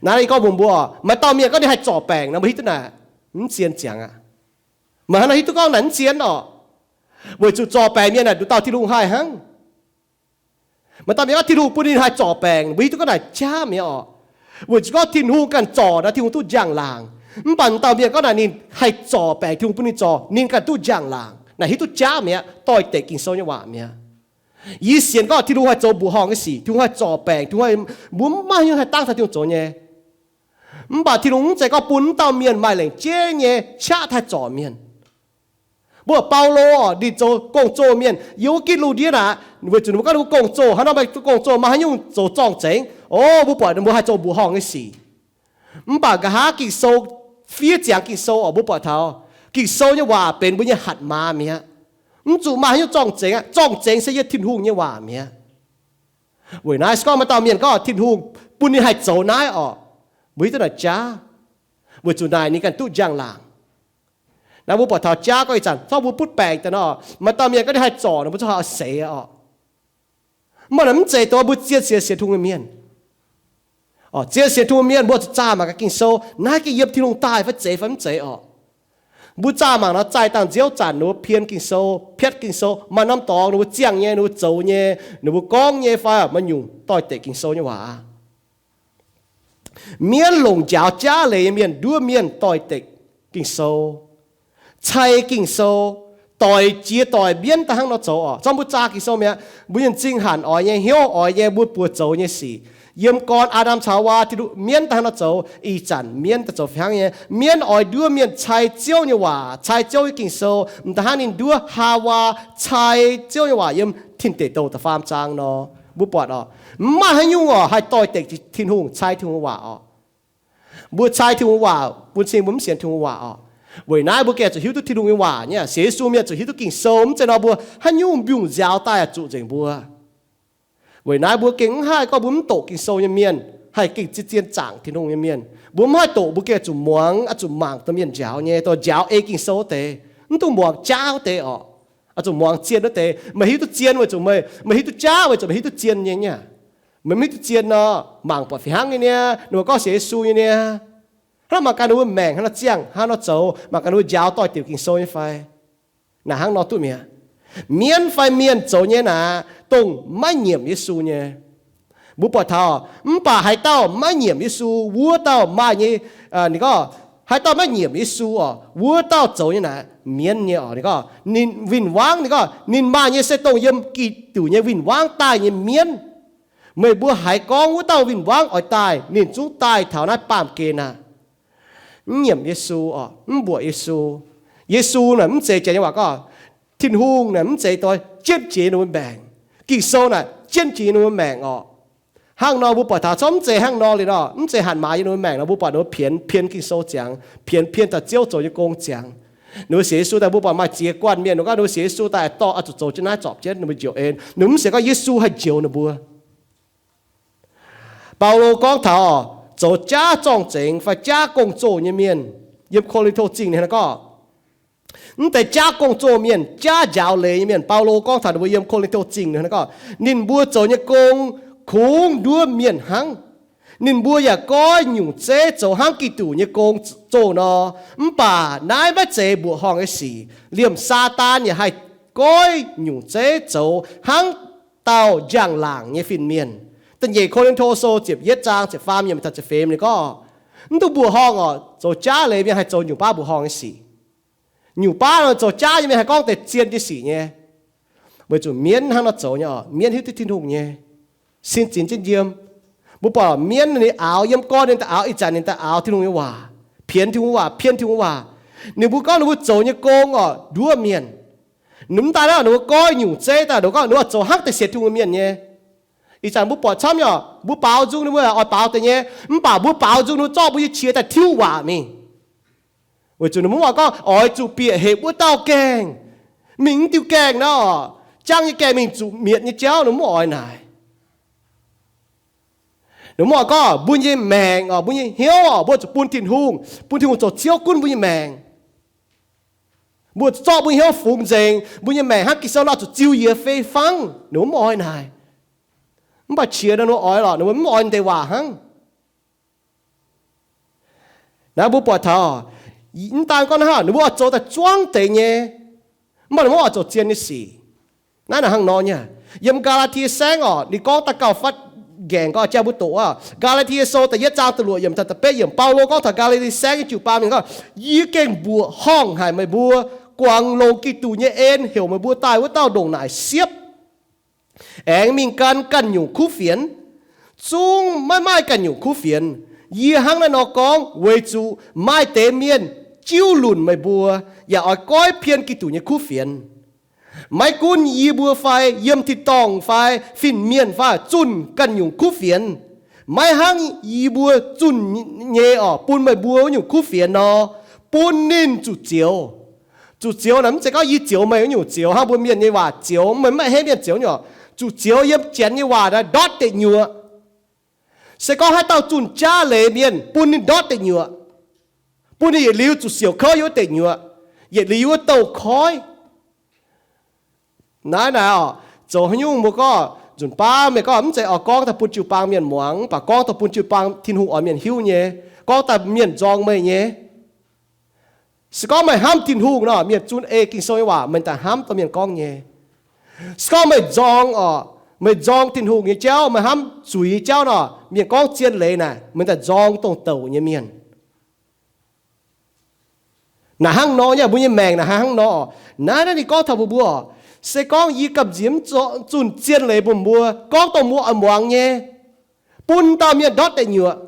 Naaiv yie gorngv mbuox mbuo, maaih dauh mienh gorngv ninh haih zorc baengc nor, mbuo hiuv duqv naaic mv zien ziangx aqv. Meih hnangv nor hiuv duqv gorngv naaic mv zien orqc, weic zuqc zorc baengc mienh naaic nduqc dauh Tin-Hungh haih hnangv. Maaih dauh mienh gorngv Tin-Hungh bun ninh haih zorc baengc, mbuo hiuv duqv gorngv naaic jaav mi'aqv orqc. Weic zuqc gorngv Tin-Hungh ganh zorc nor, Tin-Hungh duqv njang-laangc. Mv baac dauh mienh gorngv naaic ninh haih zorc baengc, Tin-Hungh bun ninh zorc, ninh ganh duqv njang-laangc. Naaic hiuv duqv jaav mi'aqv, doix-dekc Ging-Sou nyei waac mi'aqv. Yie sienx gorngv Tin-Hungh haih zoux mbuoqc horngh nyei sic, Tin-Hungh haih zorc baengc, Tin-Hungh, mbuo mv maaih haaix nyungc haih dangv taux Tin-Hungh zoux nyei. Mv baac Tin-Hungh mv zeiz gorngv bun mv dauh mienh maaih lengc jeiv nyei qaqv haih zorc mienh. Mbuo Baulo orqc, ninh zoux gong-zoh mienh yiem wuov gitv lungh ndiev naaic, weic zuqc ninh mbuo gorngv ninh mbuo gong-zoh, hnangv nor maaih gong-zoh maaih haaix nyungc zoux zorng-zengx. O, mbuo buatc ninh mbuo haih zoux mbuoqc horngh nyei sic. Mv baac nqa'haav Ging-Sou, fiev ziangx Ging-Sou orqc, mbuo buatc taux Ging-Sou nyei waac benx mbuo nyei hatc maaz mi'aqv. Mv zuqc maaih haaix nyungc zorng-zengx aqv. Zorng-zengx se yiem Tin-Hungh nyei waac mi'aqv. Weic naaiv se gorngv maaih dauh mienh gorngv Tin-Hungh bun ninh haih zoux naaiv orqc, mbuo hiuv duqv naaic jaav, weic zuqc naaic ninh ganh duqv njang-laangc. Naaiv mbuo buatc taux jaav gorngv ih zanc zorqv mbuo butv baengc daaih nor, maaih dauh mienh gorngv ninh haih zorc nor, mbuo zungv haih oix seix orqc. Mv baac naaic mv zeiz dongh mbuo zien sienx, sienx Tin-Hungh nyei mienh. Zien sienx Tin-Hungh mienh mbuo zuqc zaah mangc gaax Ging-Sou, naaiv gengh yiem Tin-Hungh daaih fai zeiz fai mv zeiz orqc. Mbuo zaah mangc nor, zaih dangh nziouv zanc ninh mbuo pien Ging-Sou, piatv Ging-Sou, maaih norm dorngx ninh mbuo ziangh nyei, ninh mbuo zoux nyei, ninh mbuo gorngv nyei fai maaih nyungc doix-dekc Ging-Sou nyei waac. Mienv longc njaaux jaav leiz nyei mienh nduov mienh doix-dekc Ging-Sou, cai Ging-Sou, doic jiex doic mienv daaih hnangv nor zoux orqc. Zorqv mbuo zaah Ging-Sou mi'aqv, mbuo nyei m'zing hanc oix nyei, hnyouv oix nyei, mbuo buoz zoux nyei sic, yiem gorn Aa^ndam caux Haawaa, Tin-Hungh mienv daaih hnangv nor zoux. Ih zanc mienv daaih zoux fih hnangv nyei. Mienv oix nduov mienh cai Ziouv nyei waac, cai Ziouv nyei Ging-Sou, m'daaih hnangv ninh nduov Haawaa cai Ziouv nyei waac yiem Tin Deic Douh da'faam zaang nor. Mbuo buatc orqc, mv maaih haaix nyungc orqc haih doix-dekc Tin-Hungh, cai Tin-Hungh nyei waac orqc. Mbuo cai Tin-Hungh nyei waac bun cing mbuo mv sienx Tin-Hungh nyei waac orqc. Weic naaiv mbuo gengh zuqc hiuv duqv Tin-Hungh nyei waac nyei. Sienx Yesu mienh zuqc hiuv duqv Ging-Sou, mv zeiz nor mbuo haaix nyungc mbiungc nziaaux daaih zuqc nzengc mbuo. Weic naaiv mbuo gengh mv haih gorngv mbuo mv doqc Ging-Sou nyei mienh haih gengh zien zien zaangc Tin-Hungh nyei mienh. Mbuo mv haih doqc, mbuo gengh zuqc muangx, oix zuqc mangc dongh mienh njaaux nyei, dongh njaaux ei Ging-Sou wuov deix, mv dungx muangx jaav wuov deix orqc. Oix zuqc muangx zien wuov deix. Meih hiuv duqv zien weic zuqc meih, meih hiuv duqv jaav weic zuqc meih hiuv duqv zien nyei niaa. Meih mv hiuv duqv zien nor, mangc buatc fih hnangv nyei niaa, ninh mbuo gorngv sienx Yesu nyei niaa. Hnangv mangc gaax ninh mbuo maengc hnangv nor ziangh, hnangv nor zoux, mangc gaax ninh mbuo njaaux doix-dekc Ging-Sou nyei fai. Naaic hnangv nor duqv mi'aqv. Mienv fai mienh zoux nyei naaic, dongh maiv nyiemc Yesu nyei. Mbuo buatc taux, mv baac haaix dauh maiv nyiemc Yesu, wuov dauh maaih nyei, ninh gorngv, haaix dauh maiv nyiemc Yesu orqc, wuov dauh zoux nyei naaic mienv nyei orqc. Ninh gorngv, ninh win-wangv, ninh gorngv, ninh maaih nyei se dongh yiem Giduc nyei win-wangv daaih nyei mienv. Meih mbuo haiz gorngv wuov dauh win-wangv oix daaih, ninh zungv daaih taux naaiv baamh gen aqv. Mv nyiemc Yesu orqc, mv mbuoqc Yesu. Yesu naaic mv zeiz janx nyei waac gorngv, Tin-Hungh naaic mv zeiz dongh jienv jiex ninh mbuo maengc. Ging-Sou naaic jienv jiex ninh mbuo maengc orqc. Hnangv nor mbuo buatc taux corc mv zeiz hnangv nor liuz nor, mv zeiz hatc maaz yiem ninh mbuo maengc nor, mbuo buatc ninh mbuo pienx, pienx Ging-Sou ziangx, pienx, pienx daaih Ziouv zoux nyei gong ziangx. Ninh mbuo sienx Yesu daaih mbuo buatc maaih ziex guanh mienh, ninh gorngv ninh mbuo sienx Yesu daaih dorh oix zuqc zoux jienv naaiv zorpc jienv ninh mbuo njoux en. Ninh mbuo mv zeiz gorngv Yesu haih njoux ninh mbuo. Baulo gorngv taux zoux jaav zorng-zengx fai jaav gong-zoh nyei mienh. Yiem Ko^lin^to Zingh ninh hnangv gorngv, mv deix jaav gong-zoh mienh, jaav njaaux leiz nyei mienh, Baulo gorngv taux ninh mbuo yiem Ko^lin^to Zingh ninh hnangv gorngv, ninh mbuo zoux nyei gong kungx nduov mienh hnangv. Ninh mbuo yaac goiv nyungc zeiv zoux hnangv Giduc nyei gong zoh nor. Mv baac naaiv maiv zeiz mbuoqc horngh nyei sic. Liemh Saadaan yaac haih goiv nyungc zeiv zoux hnangv dauh njang-laangc nyei fin-mienh. Da'nyeic Ko^lin^to Sou ziepc yietv zaang ziepc faam yiemc taux ziepc feix ninh gorngv, mv dungx mbuoqc horngh orqc, zoux jaav leiz mienh haih zoux nyungc baav mbuoqc horngh nyei sic. Nyungc baav zoux jaav nyei mienh haih gorngv deix zien nyei sic nyei. Weic zuqc mienv hnangv nor zoux nyei orqc, mienv hiuv duqv Tin-Hungh nyei, sin zinx jienv yiem. Mbuo buatc mienv ninh aaux, yiem gorn ninh daaih aaux, ih zanc ninh daaih aaux Tin-Hungh nyei waac, pienx Tin-Hungh waac, pien Tin-Hungh waac. Ninh mbuo gorngv ninh mbuo zoux nyei gong orqc nduov mienh. Ninh mv daaih naaiv ninh mbuo goiv nyungc zeiv daaih, ninh mbuo gorngv ninh mbuo zoux hnangv deix sienx Tin-Hungh mienh nyei. Ih zanc mbuo buatc camv nyei orqc, mbuo baaux nzung ninh mbuo oix baaux deix nyei, mv baac mbuo baaux nzung ninh mbuo zorqv mbuo nyei qiex daaih tiuv waac mingh. Weic zuqc ninh mbuo mv oix gorngv oix zuqc bieqc hepc wuov dauh gaengh, mingh mv diuh gaengh nor, jangv nyei gaengh mingh zuqc mietc nyei jauv, ninh mbuo mv oix naaic. Ninh mbuo mv oix gorngv mbuo nyei maengc orqc, mbuo nyei hnyouv orqc, mbuo zuqc bun Tin-Hungh, bun Tin-Hungh zoux Ziouv gunv mbuo nyei maengc. Mbuo zorqv mbuo hnyouv fungx nzengc, mbuo nyei maengc hnangv Ging-Sou nor zuqc ziux yiez fei fangv, ninh mbuo mv oix naaic. Mv baac qiex nor ninh mbuo oix lorqc, ninh mbuo mv oix deix waac hnangv. Naaiv mbuo buatc taux, mv daan gorngv naaiv, ninh mbuo oix zoux daaih zuangv deix nyei, mv baac ninh mbuo oix zoux zien nyei sic. Naaiv naaic hnangv nor nyei. Yiem Gaa^laa^tie Saengv orqc, ninh gorngv daaih gauh fatv nqaengc, gorngv jangx mbuo doqc aqv. Gaa^laa^tie Sou da'yietv zaang da'luoqc yiemc taux da'betv yiemc, Baulo gorngv taux Gaa^laa^tie Saengv nyei jiu-baang mienh gorngv, yie gengh mbuoqc horngh haic meih mbuo, guangc longc Giduc nyei en heuc meih mbuo daaih wuov dauh ndongc naaic siepv, aengx mingh gan ganh nyungc kuv fienx. Zungv maiv maaih ganh nyungc kuv fienx. Yie hnangv naaiv nor gorngv weic zuqc maaih deix mienh jiuv lunc meih mbuo, yaac oix goiv pien Giduc nyei kuv fienx. Maiv gunv yie mbuo fai yiem tin-dorngh fai fin-mienh fai zunh ganh nyungc kuv fienx, maiv hnangv yie mbuo zunh nyei orqc bun meih mbuo wuov nyungc kuv fienx nor, bun ninh zuqc zioux. Zuqc zioux naaic mv zeiz gorngv yie zioux meih wuov nyungc zioux, hnangv mbuo mienh nyei waac zioux, meih maiv henv mienh zioux nyei orqc. zuqc zioux yiem Janx nyei waac naaiv ndortv deic nyuoqc. Se gorngv haaix dauh zunh jaav leiz mienh bun ninh ndortv deic nyuoqc, bun ninh yietc liuz zuqc siouc kouv yiem wuov deic nyuoqc, yietc liuz yiem wuov douz-koiv. Naaiv naaic oc, zoux haaix nyungc mbuo gorngv nzunc baav mienh gorngv mv zeiz oix gorngv daaih bun jiu-baang mienh muangx, mv baac gorngv daaih bun jiu-baang Tin-Hungh oix mienh hiuv nyei, gorngv daaih mienh nzorng meih nyei. Se gorngv meih hnamv Tin-Hungh nor, mienh zunh ei Ging-Sou nyei waac meih daaih hnamv dorh mienh gorngv nyei. Se gorngv meih nzorng oc, meih nzorng Tin-Hungh nyei jauv, meih hnamv zuiz nyei jauv nor, mienh gorngv zien leiz naaic meih daaih nzorng dongh douc nyei mienh. Naaic hnangv nor nyei, mbuo nyei maengc naaic hnangv nor. Naaiv naaiv ninh gorngv taux mbuo mbuo oc, se gorngv yie gamh nziex zunh zien leiz bun mbuo, gorngv dongh mbuo oix muangx nyei, bun dauh mienh ndortv deic nyuoqc.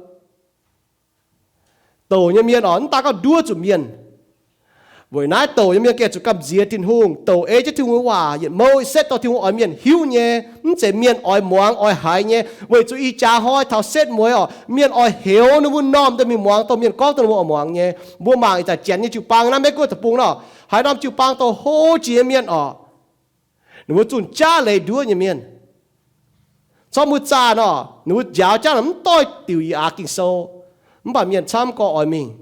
Douc nyei mienh oc, mv daan gorngv nduov zuqc mienh. Weic naaiv douc nyei mienh gengh zuqc gamh nziex Tin-Hungh, douc ei jienv Tin-Hungh nyei waac, yietc mouh setv dorh Tin-Hungh oix mienh hiuv nyei, mv zeiz mienh oix muangx oix haiz nyei. Weic zuqc ih jaax hnoi taux setv mueiz oc, mienh oix heuc ninh mbuo m'normh daaih mingh muangx dongh mienh gorngv dongh ninh mbuo oix muangx nyei. Mbuo mangc ih zanc Janx nyei jiu-baang naaiv Meiv Guoqv deic-bung nor, haaix norm jiu-baang dongh hlo jiex nyei mienh oc, ninh mbuo zunh jaav leiz nduov nyei mienh. Corc mbuo zaah nor, ninh mbuo njaaux jaav nor mv doix diuc yie aax Ging-Sou, mv baac mienh camv gorx oix mingh.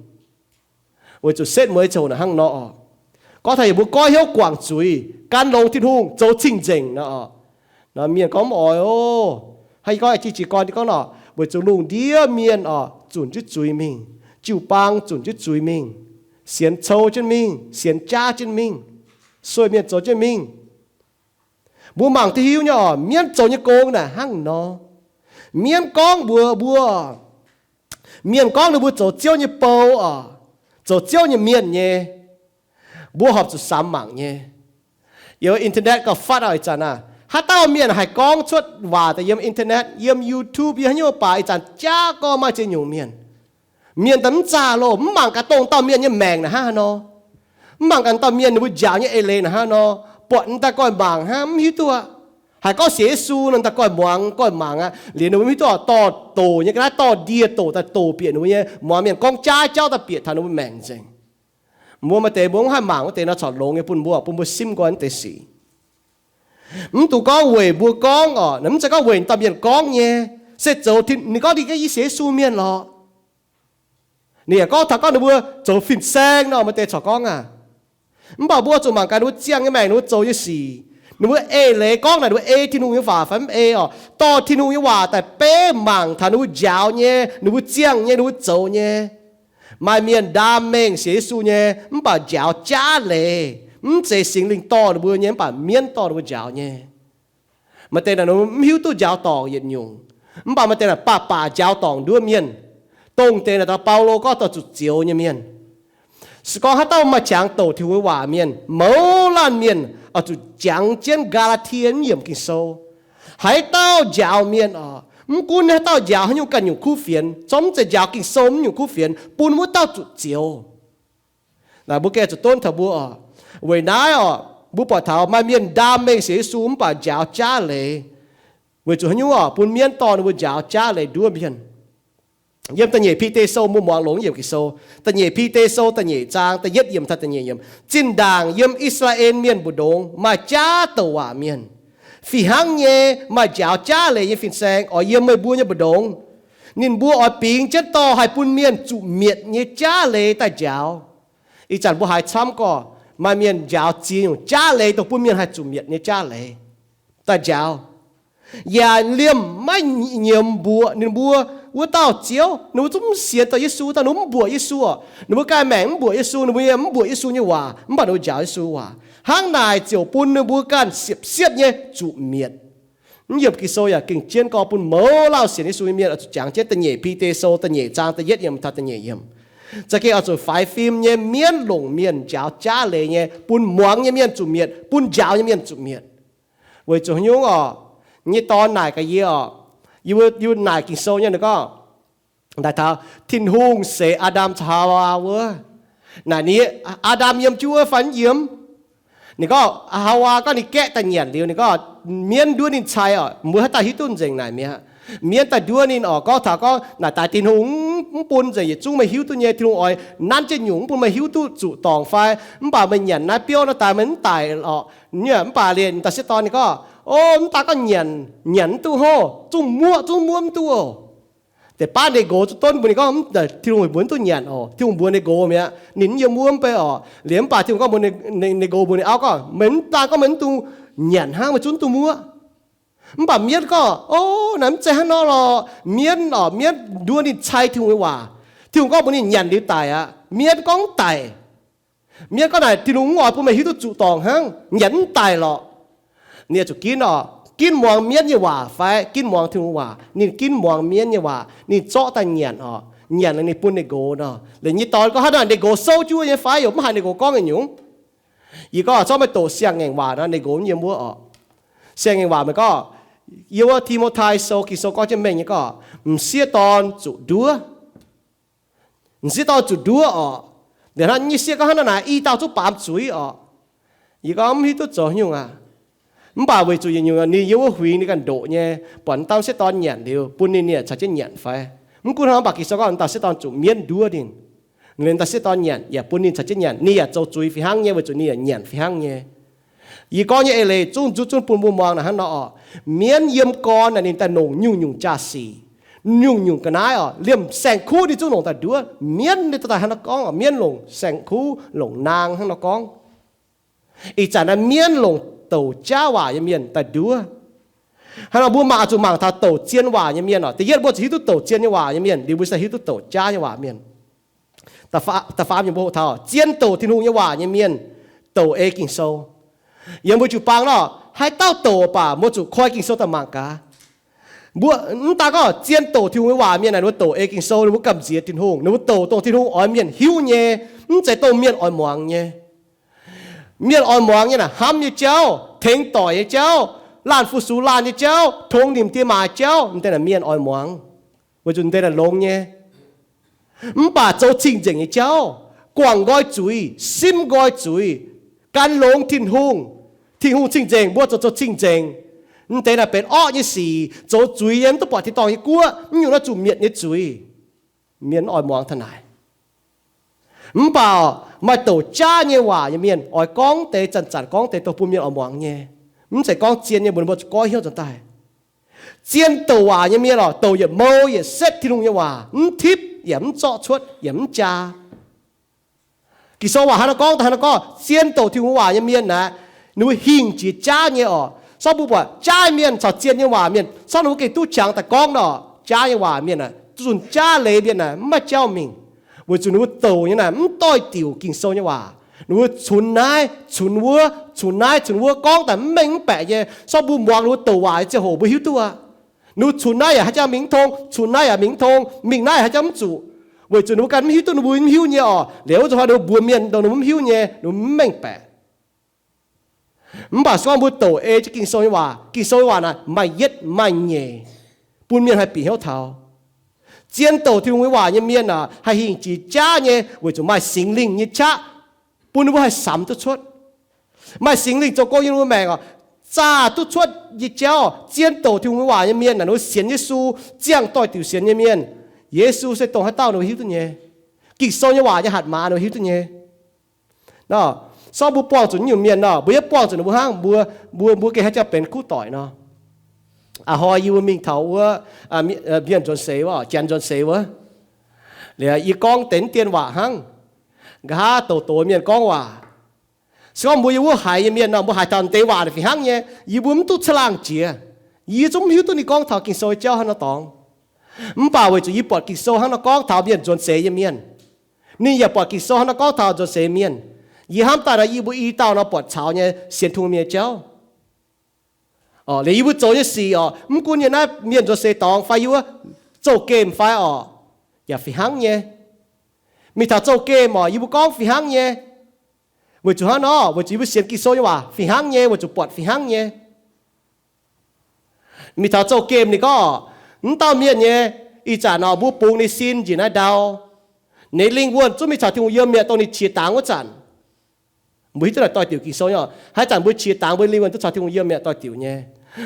Weic zuqc setv mueiz ziouc naaic hnangv nor oc. Gorngv taux yie mbuo goiv hnyouv guangc zuiz, gan longx Tin-Hungh, zoux cing-nzengc nor oc. Nor mienh gorngv mv oix oc. Hnangv yie gorngv jiex jiez gorn gorngv nor, weic zuqc lungh ndiev mienh oc, zunc jienv zuiz mingh, jiu-baang zunc jienv zuiz mingh, sienx cou jienv mingh, sienx jaav jienv mingh, sueih mienh zoux jienv mingh. Mbuo mangc duqv hiuv nyei oc, mienv zoux nyei gong naaic hnangv nor. Mienv gorngv mbuox mbuo, mienh gorngv ninh mbuo zoux Ziouv nyei bou oc, zoux Ziouv nyei mienh nyei, mbuo horpc zuqc samx mangc nyei. Yiem internet gauh fatv oc ih zanc aah, haaix dauh mienh haih gorngv cuotv waac daaih yiem internet, yiem YouTube, yiem haaix nyungc baac ih zanc jaav gorngv maaih ziex nyungc mienh. Mienh daaih mv zaah loh, mv mangc gaax dongh dauh mienh nyei maengc naaic hnangv haaix nor. Mv mangc gaax dauh mienh ninh mbuo njaaux nyei eix leiz naaic hnangv haaix nor. Buatc ninh daaih goiv mangc hnangv, mv hiuv duqv. Haih gorngv sienx Yesu nor daaih goiv muangx, goiv mangc aqv. Liuz ninh mbuo mv hiuv duqv oc, dorh doc nyei ga'naaiv dorh ndie doc daaih doc bieqc ninh mbuo nyei, muangx mienh gorngv jaav jauv daaih bieqc taux ninh mbuo maengc nzengc. Mbuo maaih deix mbuo mv haih mangc wuov deix nor corc longx nyei bun mbuo, bun mbuo simv nqoi wuov deix sic. Mv dungx gorngv weic mbuo gorngv oc, mv zeiz gorngv weic dauh mienh gorngv nyei. Se zoux ninh gorngv ninh sienx Yesu mienh lorqc. Ninh yaac gorngv taux gorngv ninh mbuo zoux fin-saeng nor, maaih deix corc gorngv aah, mv baac mbuo zuqc mangc gaax ninh mbuo ziangh nyei maengc, ninh mbuo zoux nyei sic, ninh mbuo eix leiz gorngv naaic ninh mbuo ei Tin-Hungh nyei waac fai mv ei oc. Dorh Tin-Hungh nyei waac daaih beiv mangc taux ninh mbuo njaaux nyei, ninh mbuo ziangh nyei, ninh mbuo zoux nyei. Maaih mienh ndaam mengh sienx Yesu nyei, mv baac njaaux jaav leiz, mv zeiz Singx Lingh dorh ninh mbuo nyei, mv baac mienv dorh ninh mbuo njaaux nyei. Maaih deix naaic mv hiuv duqv njaaux dorngc yietc nyungc, mv baac maaih deix naaic baac baac njaaux dorngc nduov mienh. Dongh deix naaic dauh Baulo gorngv dorh zuqc zioux nyei mienh. Se gorngv haaix dauh maaih qangx douc Tin-Hungh nyei waac mienh, mouz laanh mienh oix zuqc jangx jienv Gaa^laa^tie naaiv yiemc Ging-Sou. Haaix dauh njaaux mienh oc, mv gunv haaix dauh njaaux haaix nyungc ganh nyungc kuv fienx, zorqv mv zeiz njaaux Ging-Sou naaiv nyungc kuv fienx, bun wuov dauh zuqc zioux. Naaic mbuo gengh zuqc donv taux mbuo oc. Weic naaiv oc, mbuo buatc taux maaih mienh ndaam mengh sienx Yesu mv baac njaaux jaav leiz. Weic zuqc haaix nyungc oc? Bun mienv dorh ninh mbuo njaaux jaav leiz nduov mienh. Yiem da'nyeic Bide Sou mbuo muangx longx yiemc Ging-Sou. Da'nyeic Bide Sou da'nyeic zaang da'yietv yiemc taux da'nyeic yiemc. Zinh ndaangc yiem I^saa^laa^en Mienh mbu'ndongx maaih jaav douc waac mienh. Fih hnangv nyei, maaih njaaux jaav leiz nyei fin-saeng oix yiem meih mbuo nyei mbu'ndongx. Ninh mbuo oix bingx jienv dorh haih bun mienh zuqc mietc nyei jaav leiz daaih njaaux. Ih zanc mbuo haiz camv gorqv, maaih mienh njaaux ziex nyungc jaav leiz dongh bun mienh haih zuqc mietc nyei jaav leiz daaih njaaux. Yaac liemh maiv nyiemz mbuoqc ninh mbuo wuov dauh Ziouv. Ninh mbuo zungv mv sienx dorh Yesu, dauh ninh mbuo mv mbuoqc Yesu oc. Ninh mbuo ganh maengc mv mbuoqc Yesu, ninh mbuo yaac mv mbuoqc Yesu nyei waac, mv baac ninh mbuo njaaux Yesu waac. Hnangv naaic ziouc bun ninh mbuo ganh siepv-siepv nyei zuqc mietc. Mv yiemc Ging-Sou yaac gengh jienv gorngv bun mouz lauh sienx Yesu nyei mienh oix zuqc jangx jienv da'nyeic Bide Sou da'nyeic zaang da'yietv yiemc taux da'nyeic yiemc. Za'gengh oix zuqc faix fim nyei, mienv longc mienh njaaux jaav leiz nyei, bun muangx nyei mienh zuqc mietc, bun njaaux nyei mienh zuqc mietc. Weic zuqc haaix nyungc oc? Yie nyei dorn naaic gaax yie oc, yie, yie naaic Ging-Sou nyei ninh gorngv, naaic taux Tin-Hungh seix Aa^ndam caux Haawaa wuov, naaic ninh, Aa^ndam yiem jienv wuov fai mv yiem? Ninh gorngv Haawaa gorngv ninh gaeqv daaih nyanc liuz, ninh gorngv mienv nduov ninh cai oc. Mbuo haaix dauh hiuv duqv nzengc naaic mi'aqv. Mienv daaih nduov ninh oc, gorngv taux gorngv naaic daaih Tin-Hungh mv bun nzengc, yietc zungv meih hiuv duqv nyei. Tin-Hungh oix nanv jienv nyungc, mv bun meih hiuv duqv zuqc dorngc fai? Mv baac meih nyanc naaiv biouv naaiv daaih meih mv daic oc. Mv baac liemh daaih sieqv dorn ninh gorngv, O, mv daaih gorngv nyanc, nyanc mv duqv hov, zungv muoqv, zungv muoqv mv duqv oc. Deix baav ninh nqox zuqc donv mbuox ninh gorngv, Tin-Hungh mbuox mv duqv nyanc oc. Tin-Hungh mbuox ninh nqox mi'aqv, ninh mv yiem wuov mv bei oc. Liemh mv baac Tin-Hungh gorngv mbuox ninh nqox, mbuox ninh auv gorngv, Meih mv daaih gorngv meih mv dungx nyanc hnangv, meih zungv mv duqv muoqv. Mv baac mienv gorngv, O, naaiv mv zeiz hnangv nor lorqc. Mienv oc, mienv nduov ninh cai Tin-Hungh nyei waac. Tin-Hungh gorngv mbuox ninh nyanc liuz daic aqv. Mienv gorngv mv daic. Mienv gorngv naaic Tin-Hungh mv oix bun meih hiuv duqv zuqc dorngc hnangv, nyanc mv daic lorqc. Ninh zuqc ginv oc, ginv muangx mienv nyei waac fai ginv muangx Tin-Hungh waac? Ninh ginv muangx mienv nyei waac, ninh zorqv daaih nyanc oc. Nyanc liuz ninh bun ninh nqox nor. Liemh nyei dorn gorngv hnangv naaic, ninh nqox souv jienv wuov nyei fai, yaac mv haiz ninh nqox gorngv nyei nyungc. Yie gorngv zorqv meih doqc siang-ngaengc waac nor, ninh nqox mv yiem wuov oc. Siang-ngaengc waac meih gorngv, yiem wuov Ti^mo^tai Sou, Ging-Sou gorngv jienv mengh nyei gorngv, m'sieqv dorn zuqc nduov. M'sieqv dorn zuqc nduov oc. Liuz hnangv nyei sieqv gorngv hnangv naaic, i dauh zungv baamz zuiz oc. Yie gorngv mv hiuv duqv zoux haaix nyungc aqv. Mv baac weic zuqc yietc nyungc ninh yiem wuov huingx ninh ganh ndoqc nyei, buatc m'dauh sieqv dorn nyanc liuz bun ninh, ninh yaac caux jienv nyanc fai? Mv gunv hnangv, mv baac Ging-Sou gorngv m'dauh sieqv dorn zuqc mienv nduov ninh. Liuz m'dauh sieqv dorn nyanc yaac bun ninh caux jienv nyanc, ninh yaac zoux zuiz fih hnangv nyei weic zuqc ninh yaac nyanc fih hnangv nyei. Yie gorngv nyei eix leiz zungv nduov zunv bun mbuo muangx naaic hnangv nor oc. Mienv yiem gorn naaic ninh daaih longc nyungc-nyungc jaa-sic, nyungc-nyungc ga'naaiv oc, liemh saeng-kuv ninh zungv longc daaih nduov. Mienv ninh daaih hnangv nor gorngv oc, mienv longc saeng-kuv longc naang hnangv nor gorngv. Ih zanc naaiv mienv longc douc jaav waac nyei mienh daaih nduov. Hnangv nor mbuo mangc, zuqc mangc taux douc zien waac nyei mienh oc. Da'yietv mbuo zuqc hiuv duqv douc zien nyei waac nyei mienh, liuz mbuo se hiuv duqv douc jaav nyei waac mienh. Da'faam yiemc mbuo hoqc taux zien douc Tin-Hungh nyei waac nyei mienh douc ei Ging-Sou. Yiem mbuo jiu-baang nor, haaix dauh douc baac mbuo zuqc koi Ging-Sou daaih mangc gaax. Mbuo mv daan gorngv zien douc Tin-Hungh nyei waac mienh naaic, ninh mbuo douc ei Ging-Sou, ninh mbuo gamh nziex Tin-Hungh, ninh mbuo douc dongh Tin-Hungh oix mienh hiuv nyei, mv zeiz dongh mienh oix muangx nyei. Mienh oix muangx nyei naaic hnamv nyei jauv, tengx doic nyei jauv, laanh fu-sux laanh nyei jauv, tongx nimc diex maac jauv, m'deix naaic mienh oix muangx, weic zuqc m'deix naaic longx nyei. Mv baac zoux cing-nzengc nyei jauv, guangc nqoi zuiz, simv nqoi zuiz, gan longx Tin-Hungh, Tin-Hungh cing-nzengc, mbuo zoux zoux cing-nzengc, m'deix naaic benx orqv nyei sic, zoux zuiz nyei, mv duqv buatc tin-dorngh nyei guoqv, mv nyungc naaiv zuqc mietc nyei zuiz. Mienh mv oix muangx taux naaic. Mv baac maaih douc jaav nyei waac nyei mienh oix gorngv deix, zanc-zanc gorngv deix dongh bun mienh oix muangx nyei. Mv zeiz gorngv zien nyei mbuox mbuo zuqc goiv hnyouv nzuonx daaih. Zien douc waac nyei mienh oc, douc yietc mou yietc setv Tin-Hungh nyei waac, mv tipv yaac mv zorqv cuotv yaac mv jaa. Ging-Sou waac hnangv naaiv gorngv, hnangv naaiv gorngv, zien douc Tin-Hungh waac nyei mienh naaic, ninh mbuo hingh jiex jaav nyei oc. Sortv mbuo buatc jaav mienh caux zien nyei waac mienh, sortv ninh mbuo gengh duqv qangx daaih gorngv nor, jaav nyei waac mienh aah, zunh jaav leiz mienh aah, mv maaih jauv mingh, weic zuqc ninh mbuo douc nyei naaic mv doix-diuc Ging-Sou nyei waac. Ninh mbuo cunx naaiv cunx wuov, cunx naaiv cunx wuov, gorngv daaih mv mengh mv baeqc nyei. Sortv mbuo muangx ninh mbuo douc waac nyei ziangh hoc mbuo hiuv duqv aqv. Ninh mbuo cunx naaiv yaac haaix jangx mingh mv tong, cunx naaiv yaac mingh mv tong, mingh naaiv yaac haaix jangx mv zuqc, weic zuqc ninh mbuo ganh mv hiuv duqv ninh mbuo mv hiuv nyei oc. Liuz wuov zuqc hnoi ninh mbuo mbuox mienh dongh ninh mbuo mv hiuv nyei, ninh mbuo mv mengh baeqc. Mv baac se gorngv mbuo douc ei jienv Ging-Sou nyei waac, Ging-Sou nyei waac naaic maaih yietv maaih nyeic bun mienh haih bieqc hnyouv taux. Zien douc Tin-Hungh nyei waac nyei mienh aah, haih hingh jiex jaav nyei weic zuqc maaih Singx Lingh nyei qaqv bun ninh mbuo haih samx duqv cuotv. Maaih Singx Lingh zoux gong yiem ninh mbuo maengc oc, zaah duqv cuotv nyei jauv. Zien douc Tin-Hungh nyei waac nyei mienh naaic, ninh mbuo sienx Yesu, ziangh doix-diuc sienx nyei mienh, Yesu se dongh haaix dauh ninh mbuo hiuv duqv nyei. Ging-Sou nyei waac nyei hatc maaz ninh mbuo hiuv duqv nyei. Nor, sortv mbuo buangh zuqc nyungc mienh nor, mbuo yietv buangh zuqc ninh mbuo hnangv, mbuo, mbuo, mbuo gengh haaix jangx benx kuv doic nor. A'hnoi yie mbuo mingh taux wuov, mienh nzuonx seix wuov, janx nzuonx seix wuov, liuz yie gorngv deix dien waac hnangv. Nqa'haav douz-douz mienh gorngv waac. Se gorngv mbuo yiem wuov haiz nyei mienh nor, mbuo haiz taux deix waac naaic fih hnangv nyei, yie mbuo mv duqv caangh laangh jiex. Yie zungv mv hiuv duqv ninh gorngv taux Ging-Sou nyei jauv hnangv nor dorngx. Mv baac weic zuqc yie buatc Ging-Sou hnangv nor gorngv taux mienh nzuonx seix nyei mienh, ninh yaac buatc Ging-Sou hnangv nor gorngv taux nzuonx seix mienh. Yie hnamv daaih nor, yie mbuo i dauh nor buatc caux nyei sienx Tin-Hungh mienh nyei jauv. Liuz yie mbuo zoux nyei sic oc, mv gunv yiem naaiv mienh nzuonx seix dorngx fai yie mbuo zouv gemh fai oc, yaac fih hnangv nyei. Mingh taux zouv gemh oc, yie mbuo gorngv fih hnangv nyei. Weic zuqc hnangv nor, weic zuqc yie mbuo sienx Ging-Sou nyei waac fih hnangv nyei, weic zuqc buatc fih hnangv nyei. Mingh taux zouv gemh ninh gorngv, mv dauh mienh nyei, ih zanc nor mbuo bungx ninh sin njiec naaiv ndau, ninh lingh wuonh zungv mingh caux Tin-Hungh yiem mi'aqv dongh ninh qiex dangx wuov zanc. Mbuo hiuv duqv naaic doix-diuc Ging-Sou nyei oc. Haaix zanc mbuo qiex dangx, mbuo lingh wuonh duqv caux Tin-Hungh yiem mi'aqv doix-diuc nyei.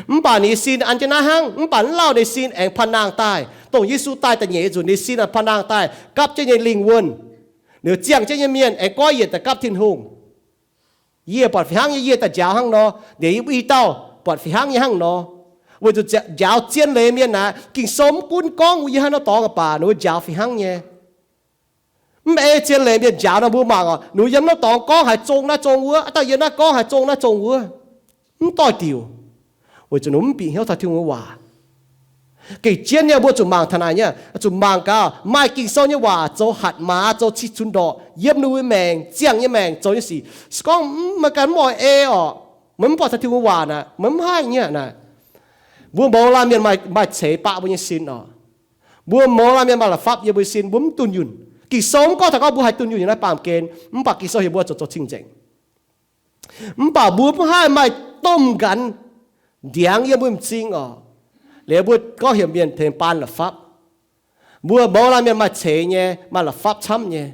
Mv baac ninh nyei sin an jienv naaiv hnangv, mv baac mv lauh ninh sin aengx panh nangh daaih. Dongh Yesu daaih da'nyeic nzunc, ninh sin aengx panh nangh daaih, gapv jienv nyei lingh wuonh. Liuz ziangh jienv nyei mienh aengx goiv yienc daaih gapv Tin-Hungh. Yie buatc fih hnangv nyei, yie daaih njaaux hnangv nor, liuz yie mbuo i dauh buatc fih hnangv nyei hnangv nor. Weic zuqc njaaux zien leiz mienh naaic, Ging-Sou mv gunv gorngv yie haaix norm dorngx aqv, baac ninh mbuo njaaux fih hnangv nyei. Mv ei zien leiz mienh njaaux nor, mbuo mangc oc, ninh mbuo yiem norm dorngx gorngv haaix zong naaiv zong wuov, aa, daaih yiem naaiv gorngv haaix zong naaiv zong wuov, mv doix-diuc. Weic zuqc ninh mbuo mv bieqc hnyouv taux Tin-Hungh nyei waac. Gengh jienv nyei mbuo zuqc mangc taux naaic nyei, zuqc mangc gaax maaih Ging-Sou nyei waac zoux hatc maaz, zoux cih cunx ndorqc yiem ninh mbuo maengc, ziangh nyei maengc zoux nyei sic. Se gorngv meih ganh mv oix ei orqc, meih mv buatc taux Tin-Hungh nyei waac naaic, meih mv haih nyei naaic. Mbuo mouz laanh mienh maaih ceix baqv mbuo nyei sin oc. Mbuo mouz laanh mienh maaih la'fapv yiem mbuo sin, mbuo mv dunh yunh. Ging-Sou mv gorngv taux gorngv mbuo haih dunh yunh yiem naaiv baamh gen, mv baac Ging-Sou heuc mbuo zoux, zoux cing-nzengc. Mv baac mbuo mv haih maaih domh nqanx ndiangx yiem mbuo m'zing oc. Liuz mbuo gorngv heuc mienh tengx baan la'fapv. Mbuo mouz laanh mienh maaih ceix nyei, maaih la'fapv camv nyei.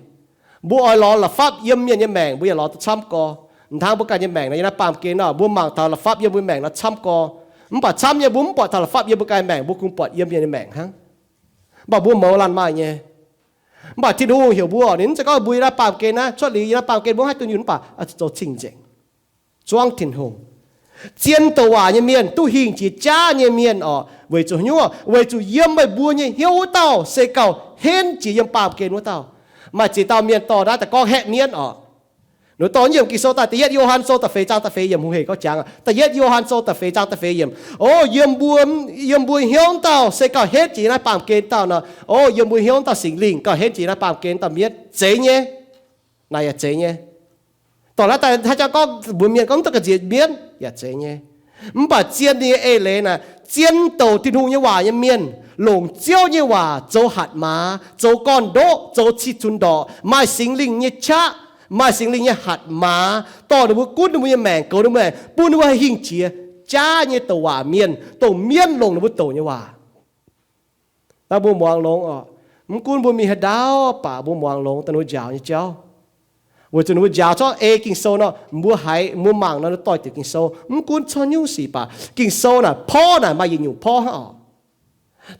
Mbuo oix lorz la'fapv yiem mienh nyei maengc, mbuo yaac lorz duqv camv gorx. M'dangx mbuo ganh nyei maengc nor, yiem naaiv baamh gen nor, mbuo mangc taux la'fapv yiem mbuo maengc nor camv gorx. Mv baac camv nyei mbuo mv buatc taux la'fapv yiem mbuo ganh maengc, mbuo kungx buatc yiem mienh nyei maengc hnangv. Mv baac mbuo mouz laanh maaih nyei. Mv baac Tin-Hungh heuc mbuo, ninh mv zeiz gorngv mbuo yiem naaiv baamh gen naaiv, cuotv liuz yiem naaiv baamh gen mbuo mv haih dunh yunh, mv baac zoux cing-nzengc, zuangv Tin-Hungh. Zien douc waac nyei mienh, duqv hingh jiex jaav nyei mienh oc. Weic zuqc hnyouv, weic zuqc yiem meih mbuo nyei hnyouv wuov dauh se gauh henv jiex yiem baamh gen wuov dauh. Maaih ziex dauh mienh dorh naaiv daaih gorngv haeqv mienv oc. Ninh dorh yiem Ging-Sou daaih, da'yietv Yo^han Sou da'feix zaang da'feix yiemc, hungh hec gorngv jangx, da'yietv Yo^han Sou da'feix zaang da'feix yiemc, o, yiem mbuo, yiem mbuo hnyouv wuov dauh se gauh henv jiex naaiv baamh gen dauh nor. O, yiem mbuo hnyouv wuov dauh Singx Lingh gauh henv jiex naaiv baamh gen dauh mienv. Zeiz nyei. Naaic yaac zeiz nyei. Dorh naaiv daaih haaix jangx gorngv mbuox mienh gorngv mv duqv ga'nziex mienv yaac zeiz nyei. Mv baac zien nyei eix leiz naaic, zien douc Tin-Hungh nyei waac nyei mienh, longc Ziouv nyei waac zoux hatc maaz, zoux gorn-ndoqv, zoux cih cunx ndorqc, maaih Singx Lingh nyei qaqv, maaih Singx Lingh nyei hatc maaz, dorh ninh mbuo gunv ninh mbuo nyei maengc, goux ninh mbuo maengc, bun ninh mbuo haih hingh jiex jaav nyei douc waac mienh, dongh mienv longc ninh mbuo douc nyei waac. Naaiv mbuo muangx longx oc. Mv gunv mbuo mingh haaix ndaauv baac mbuo muangx longx daaih ninh mbuo njaaux nyei jauv. Weic zuqc ninh mbuo njaaux corc ei Ging-Sou nor, mbuo haiz mbuo mangc nor, doix-diuc Ging-Sou. Mv gunv corc nyungc sic baac Ging-Sou naaic porv naaic maaih yietc nyungc porv hnangv oc.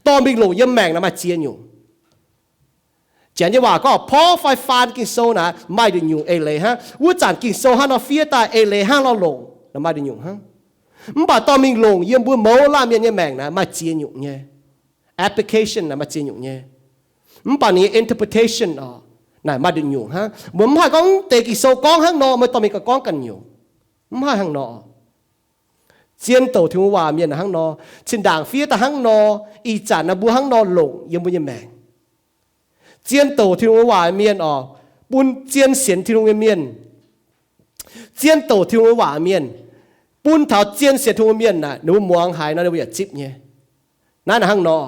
Dorh mingh longc yiem maengc naaic maaih ziex nyungc. Janx nyei waac gorngv porv fai faan Ging-Sou naaic maaih yietc nyungc eix leiz hnangv. Wuov zanc Ging-Sou hnangv nor fiev daaih eix leiz hnangv nor longc naaic maaih yietc nyungc hnangv. Mv baac dorh mingh longc yiem mbuo mouz laanh mienh nyei maengc naaic maaih ziex nyungc nyei. Application naaic maaih ziex nyungc nyei. Mv baac ninh nyei interpretation oc, naaic maaih yietc nyungc hnangv. Mbuo mv haih gorngv deix Ging-Sou gorngv hnangv nor, meih dorh mingh gauh gorngv ganh nyungc. Mv haih hnangv nor. Zien douc Tin-Hungh waac mienh hnangv nor, zinh ndaangc fiev daaih hnangv nor, ih zanc naaiv mbuo hnangv nor longc yiem mbuo nyei maengc. Zien douc Tin-Hungh waac mienh oc, bun zien sienx Tin-Hungh nyei mienh. Zien douc Tin-Hungh waac mienh, bun taux zien sienx Tin-Hungh mienh naaic, ninh mbuo muangx haaix nor ninh mbuo yaac zipv nyei. Naaiv naaic hnangv nor,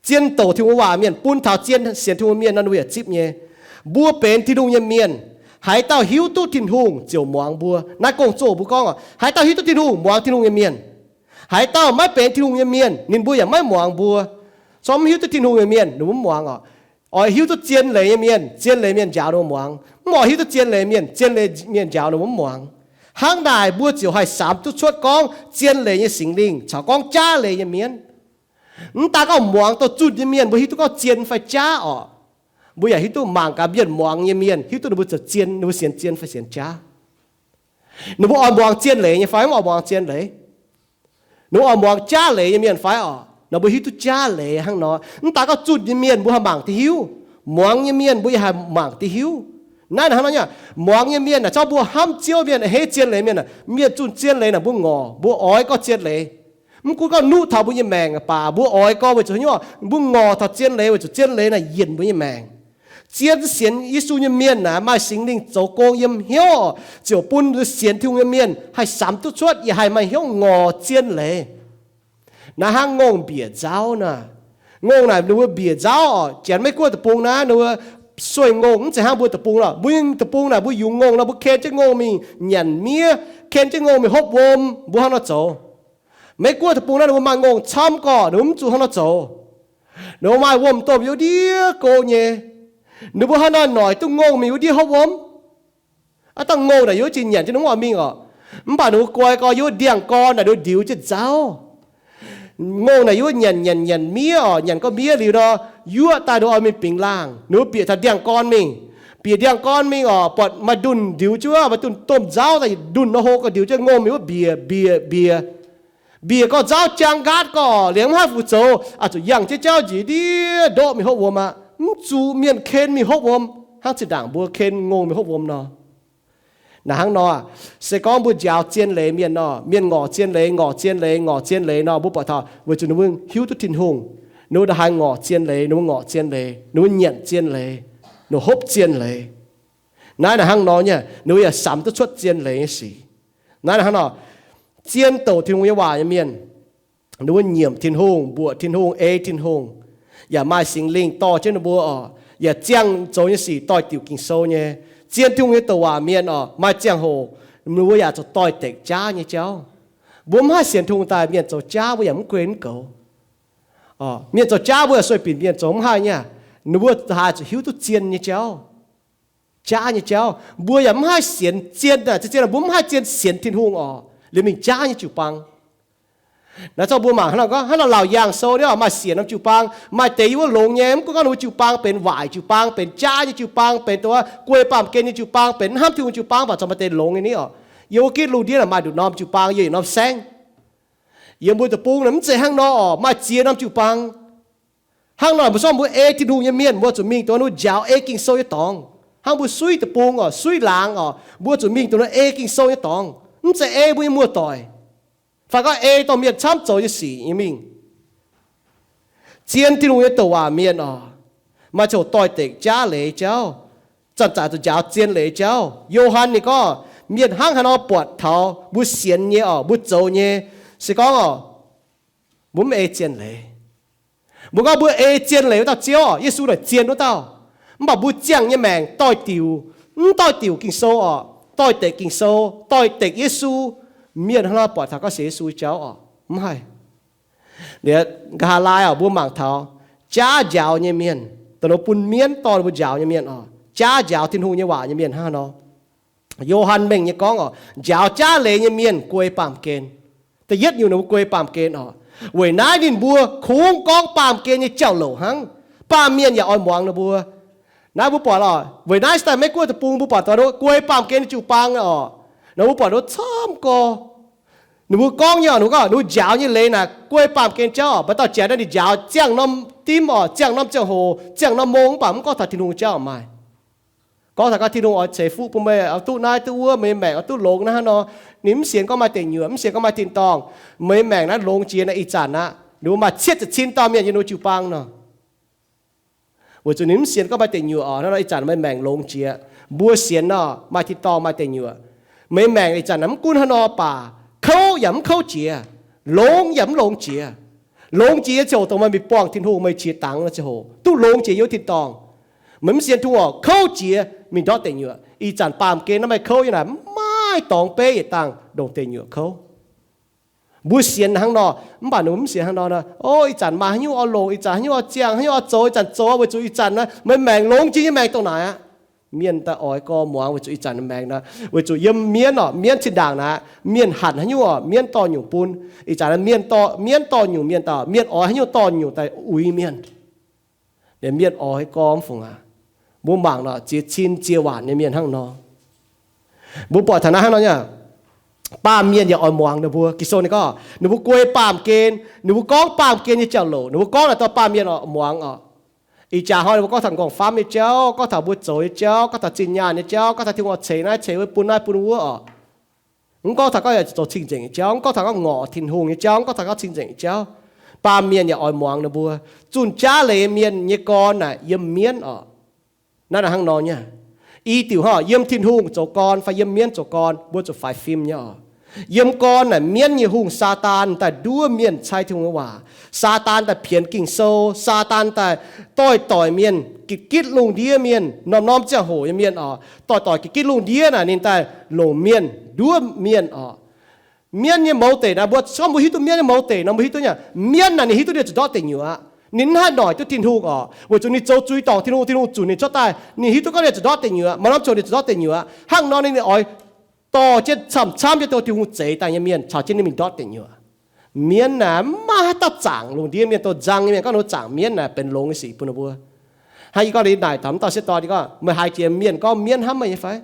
zien douc Tin-Hungh waac mienh bun taux zien sienx Tin-Hungh mienh nor ninh mbuo yaac zipv nyei. Mbuo benx Tin-Hungh nyei mienh, haaix dauh hiuv duqv Tin-Hungh ziouc muangx mbuo. Naaiv gong-zoh mbuo gorngv oc, haaix dauh hiuv duqv Tin-Hungh muangx Tin-Hungh nyei mienh. Haaix dauh maiv benx Tin-Hungh nyei mienh, ninh mbuo yaac maiv muangx mbuo. Corc mv hiuv duqv Tin-Hungh nyei mienh ninh mbuo mv muangx oc. Oix hiuv duqv zien leiz nyei mienh, zien leiz mienh njaaux ninh mbuo muangx. Mv oix hiuv duqv zien leiz mienh, zien leiz mienh njaaux ninh mbuo mv muangx. Hnangv naaic mbuo ziouc haih samx duqv cuotv gorngv zien leiz nyei Singx Lingh caux gorngv jaav leiz nyei mienv. Mv daaih gorngv muangx dorh zunh nyei mienh mbuo hiuv duqv gorngv zien fai jaav oc. Mbuo yaac hiuv duqv mangc gaax mienh muangx nyei mienh, hiuv duqv ninh mbuo zoux zien, ninh mbuo sienx zien fai sienx jaav. Ninh mbuo oix muangx zien leiz nyei fai mv oix muangx zien leiz? Ninh mbuo oix muangx jaav leiz nyei mienh fai oc? Nor mbuo hiuv duqv jaav leiz hnangv nor. Mv daaih gorngv zunh nyei mienh mbuo haih mangc duqv hiuv, muangx nyei mienh mbuo yaac haih mangc duqv hiuv. Naaiv hnangv nor, muangx nyei mienh naaic, zorqv mbuo hnamv Ziouv mienh, a'hneiv zien leiz mienh, mienh zunh zien leiz naaic mbuo ngorc, mbuo oix gorngv zien leiz. Mv gunv gorngv nuqv taux mbuo nyei maengc baac mbuo oix gorngv weic zuqc hnyouv, mbuo ngorc taux zien leiz, weic zuqc zien leiz naaic yienc mbuo nyei maengc. Zien sienx Yesu nyei mienh naaic maaih Singx Lingh zoux gong yiem hnyouv, ziouc bun sienx Tin-Hungh nyei mienh haih samx duqv cuotv yaac haih maaih hnyouv ngorc zien leiz. Naaiv hnangv ngongh mbiec nzauv naaic. Ngongh naaic ninh mbuo mbiec nzauv oc. Janx Meiv-Guoqv deic-bung naaiv ninh mbuo sueih ngongh mv zeiz hnangv mbuo deic-bung lorqc. Mbuo nyei deic-bung naaic mbuo yungz ngongh nor mbuo ken jienv ngongh mingh nyanc miev, ken jienv ngongh mingh hopv wuom, mbuo hnangv nor zoux. Meiv-Guoqv deic-bung naaiv ninh mbuo maaih ngongh camv gorqv, ninh mbuo mv zuqc hnangv nor zoux. Ninh mbuo maaih wuom-domh youc ndiev go nyei. Ninh mbuo hnangv nor noic duqv ngongh mingh wuov ndiev hopv wuom. Aav dangh ngongh naaic youc jiex nyanc jienv ninh mv oix mingh oc. Mv baac ninh mbuo guai gorn yiem wuov ndiangx-gorn naaic ninh mbuo ndiux jienv nzauv. Ngongh naaic yiem wuov nyanc nyanc nyanc miev oc, nyanc gorngv miev liuz nor, yuoqv daaih ninh mbuo oix mingh bingx laangh, ninh mbuo bieqc taux ndiangx-gorn mingh. Bieqc ndiangx-gorn mingh oc, buatc maaih ndunh ndiux jienv wuov, maaih ndunh domh nzauv daaih, ndunh nor hlo gorx ndiux jienv, ngongh mingh wuov mbiec mbiec mbiec. Mbiec gorngv nzauv jaang nqaatv gorngv liemh maiv haih fu zoux, zuqc yangh jienv jauv njiec ndiev ndoqv mingh hopv wuom aqv. Mv zuqc mienh ken mingh hopv wuom hnangv zinh ndaangc mbuo ken ngongh mingh hopv wuom nor. Naaic hnangv nor, se gorngv mbuo njaaux zien leiz mienh nor, mienh ngorc zien leiz, ngorc zien leiz, ngorc zien leiz nor, mbuo buatc taux weic zuqc ninh mbuo hiuv duqv Tin-Hungh, ninh mbuo ndongc haaix ngorc zien leiz, ninh mbuo ngorc zien leiz, ninh mbuo nyanc zien leiz, ninh hopv zien leiz. Naaiv naaic hnangv nor nyei, ninh mbuo yaac samx duqv cuotv zien leiz nyei sic. Naaiv naaic hnangv nor, zien douc Tin-Hungh nyei waac nyei mienh, ninh mbuo nyiemc Tin-Hungh, mbuoqc Tin-Hungh, ei Tin-Hungh, yaac maaih Singx Lingh dorh jienv ninh mbuo oc, yaac ziangh zoux nyei sic doix-diuc Ging-Sou nyei. Zien Tin-Hungh nyei douc waac mienh oc, maaih ziangh hoc ninh mbuo yaac zoux doix-dekc jaav nyei jauv. Mbuo mv haih sienx Tin-Hungh daaih mienh zoux jaav mbuo yaac mv gunv goux. Mienh zoux jaav mbuo yaac sueih binc mienh zoux mv haih nyei. Ninh mbuo haiz zuqc hiuv duqv zien nyei jauv, jaav nyei jauv. Mbuo yaac mv haih sienx zien, zien, mbuo mv haih zien sienx Tin-Hungh oc, liemh mingh jaav nyei jiu-baang. Naaiv zorqv mbuo mangc hnangv nor gorngv, hnangv nor Laauc Yaangh Sou ni oc, maaih siec norm jiu-baang, maaih deix yiem wuov longx nyei, mv gunv gorngv ninh mbuo jiu-baang benx waaic jiu-baang, benx jaav nyei jiu-baang, benx dongh guei baamh gen nyei jiu-baang, benx hnamv Tin-Hungh jiu-baang, mv baac corc maaih deix longx nyei ni oc. Yiem wuov gitv lungh ndiev maaih nduqc norm jiu-baang, yiem norm saengv. Yiem mbuo deic-bung naaic mv zeiz hnangv nor oc, maaih ziex norm jiu-baang. Hnangv nor mbuo zorqv mbuo ei Tin-Hungh nyei mienh, mbuo zuqc mingh dongh ninh mbuo njaaux ei Ging-Sou nyei dorngx. Hnangv mbuo suiv deic-bung oc, suiv laangz oc, mbuo zuqc mingh dongh ninh mbuo ei Ging-Sou nyei dorngx, mv zeiz ei mbuo nyei muoz-doic, fai gorngv ei dorh mienh camv zoux nyei sic nyei mingh. Zien Tin-Hungh nyei douc waac mienh oc, maaih ziangh hoc doix-dekc jaav leiz jauv, zanc-zanc zuqc njaaux zien leiz jauv. Yo^han ninh gorngv, mienh hnangv haaix nor buatc taux mbuo sienx nyei oc, mbuo zoux nyei, se gorngv oc, mbuo mv ei zien leiz. Mbuo gorngv mbuo ei zien leiz wuov dauh Ziouv oc, Yesu naaic zien wuov dauh. Mv baac mbuo ziangh nyei maengc doix-diuc, mv doix-diuc Ging-Sou oc, doix-dekc Ging-Sou, doix-dekc Yesu. Mienh hnangv nor buatc taux gorngv sienx Yesu jauv oc, mv haih. Liuz nqa'haav laai oc, mbuo mangc taux jaav njaaux nyei mienh, dongh ninh bun mienv dorh ninh mbuo njaaux nyei mienh oc, jaav njaaux Tin-Hungh nyei waac nyei mienh hnangv haaix nor. Yo^han mengh nyei gorngv oc, njaaux jaav leiz nyei mienh guei baamh gen. Da'yietv nyungc ninh mbuo guei baamh gen oc. Weic naaiv ninh mbuo kungx gorngv baamh gen nyei jauv-louc hnangv. Baamh mienh yaac oix muangx ninh mbuo. Naaiv mbuo buatc oc, weic naaiv se daaih Meiv Guoqv deic-bung mbuo buatc dongh ninh mbuo guei baamh gen nyei jiu-baang oc. Ninh mbuo buatc ninh mbuo camv gorx. Ninh mbuo gorngv nyei oc, ninh mbuo gorngv, ninh mbuo njaaux nyei leiz naaic guei baamh gen jauv oc. Maaih dauh janx naaiv ninh njaaux ziangh norm dimv oc, ziangh norm ziangh hoc, ziangh norm mong, mv baac mv gorngv taux Tin-Hungh jauv maah. Gorngv taux gorngv Tin-Hungh oix ceix fuqv bun meih, oix duqv naaiv duqv wuov, meih maengc oix duqv longx hnangv nor. Ninh mv sienx gorngv maaih deic nyuoqc, mv sienx gorngv maaih tin-dorngh. Meih maengc naaiv longx jiex naaic ih zanc aqv. Ninh mbuo maaih cietv ziepc cin dauh mienh yiem ninh mbuo jiu-baang nor. Weic zuqc ninh mv sienx gorngv maaih deic nyuoqc oc, hnangv nor ih zanc meih maengc longx jiex. Mbuo sienx nor maaih tin-dorngh maaih deic nyuoqc. Meih maengc ih zanc naaic mv gunv hnangv nor baac kouv yaac mv kouv jiex, longx yaac mv longx jiex. Longx jiex nyei ziangh hoc dongh meih mingh buangh Tin-Hungh, meih qiex dangx nyei ziangh hoc duqv longx jiex yiem Tin-dorngh. Meih mv sienx Tin-Hungh oc, kouv jiex mingh ndortv deic nyuoqc. Ih zanc baamh gen naaiv maaih kouv nyei naaic, mv maaih dorngx beiv yietc dangh ndongc deic nyuoqc kouv. Mbuo sienx hnangv nor, mv baac ninh mbuo mv sienx hnangv nor. O, ih zanc maaih haaix nyungc oix longc, ih zanc haaix nyungc oix ziangh, haaix nyungc oix zoux, ih zanc zoux, weic zuqc ih zanc naaiv meih maengc longx jiex nyei maengc dongh naaic aqv. Mienh daaih oix gorx muangx weic zuqc ih zanc maengc naaiv, weic zuqc yiem mienv oc, mienv zinh ndaangc naaic, mienh hanc haaix nyungc oc, mienv dorh nyungc bun. Ih zanc naaiv mienh dorh, mienv dorh nyungc mienh daaih, mienh oix haaix nyungc dorh nyungc daaih uix mienh. Mienh oix gorx mv fungc aqv. Mbuo mangc nor, ziex cin ziex waanc nyei mienh hnangv nor. Mbuo buatc taux naaiv hnangv nor nyei, baamh mienh yaac oix muangx ninh mbuo. Ging-Sou ninh gorngv ninh mbuo guei baamh gen, ninh mbuo gorngv baamh gen nyei jauv-louc, ninh mbuo gorngv naaic dorh baamh mienh oix muangx oc. Ih jaax hnoi ninh mbuo gorngv taux nqorngv-famv nyei jauv, gorngv taux mbuo zoux nyei jauv, gorngv taux zinh nyaanh nyei jauv, gorngv taux Tin-Hungh ceix naaiv ceix wuov, bun naaiv bun wuov oc. Mv gorngv taux gorngv zoux cing-nzengc nyei jauv, mv gorngv taux gorngv ngorc Tin-Hungh nyei jauv, mv gorngv taux gorngv cing-nzengc nyei jauv. Baamh mienh yaac oix muangx ninh mbuo. Zunh jaav leiz mienh nyei gorn naaic yiem mienv oc. Naaiv hnangv nor nyei. I diuc hnangv yiem Tin-Hungh zoux gorn fai yiem mienv zoux gorn, mbuo zuqc faix fim nyei oc. Yiem gorn naaic mienv nyei hungh, Saadaan, daaih nduov mienh cai Tin-Hungh nyei waac. Saadaan daaih pienx Ging-Sou. Saadaan daaih doix-doix mienh, gitv-gitv lungh ndiev mienh, norm-norm ziangh hoc nyei mienh oc. Doix-doix gitv-gitv lungh ndiev naaic ninh daaih longc mienh nduov mienh oc. Mienv nyei mouz deic naaic, mbuo gorngv mbuo hiuv duqv mienv nyei mouz deic nor, mbuo hiuv duqv nyei. Mienv naaic ninh hiuv duqv ninh zuqc ndortv deic nyuoqc aqv. Ninh mv haih noic duqv Tin-Hungh oc, weic zuqc ninh zoux zuiz dorngc Tin-Hungh, Tin-Hungh zunc ninh cuotv daaih. Ninh hiuv duqv gorngv ninh zuqc ndortv deic nyuoqc, maaih norm ziangh hoc ninh zuqc ndortv deic nyuoqc aqv. Hnangv nor ninh oix dorh jienv camv-camv jienv tov Tin-Hungh zeix daaih nyei mienh caux jienv ninh mingh ndortv deic nyuoqc. Mienv naaic maiv maaih haaix dauh zaangc lungh ndiev mienh, dongh nzang nyei mienh gorngv ninh zaangc mienv naaic benx longx nyei sic bun ninh mbuo. Hnangv yie gorngv liuz naaic taux m'dauh sieqv dorn, yie gorngv, meih haiz jiex mienv gorngv mienv hnamv meih nyei fai?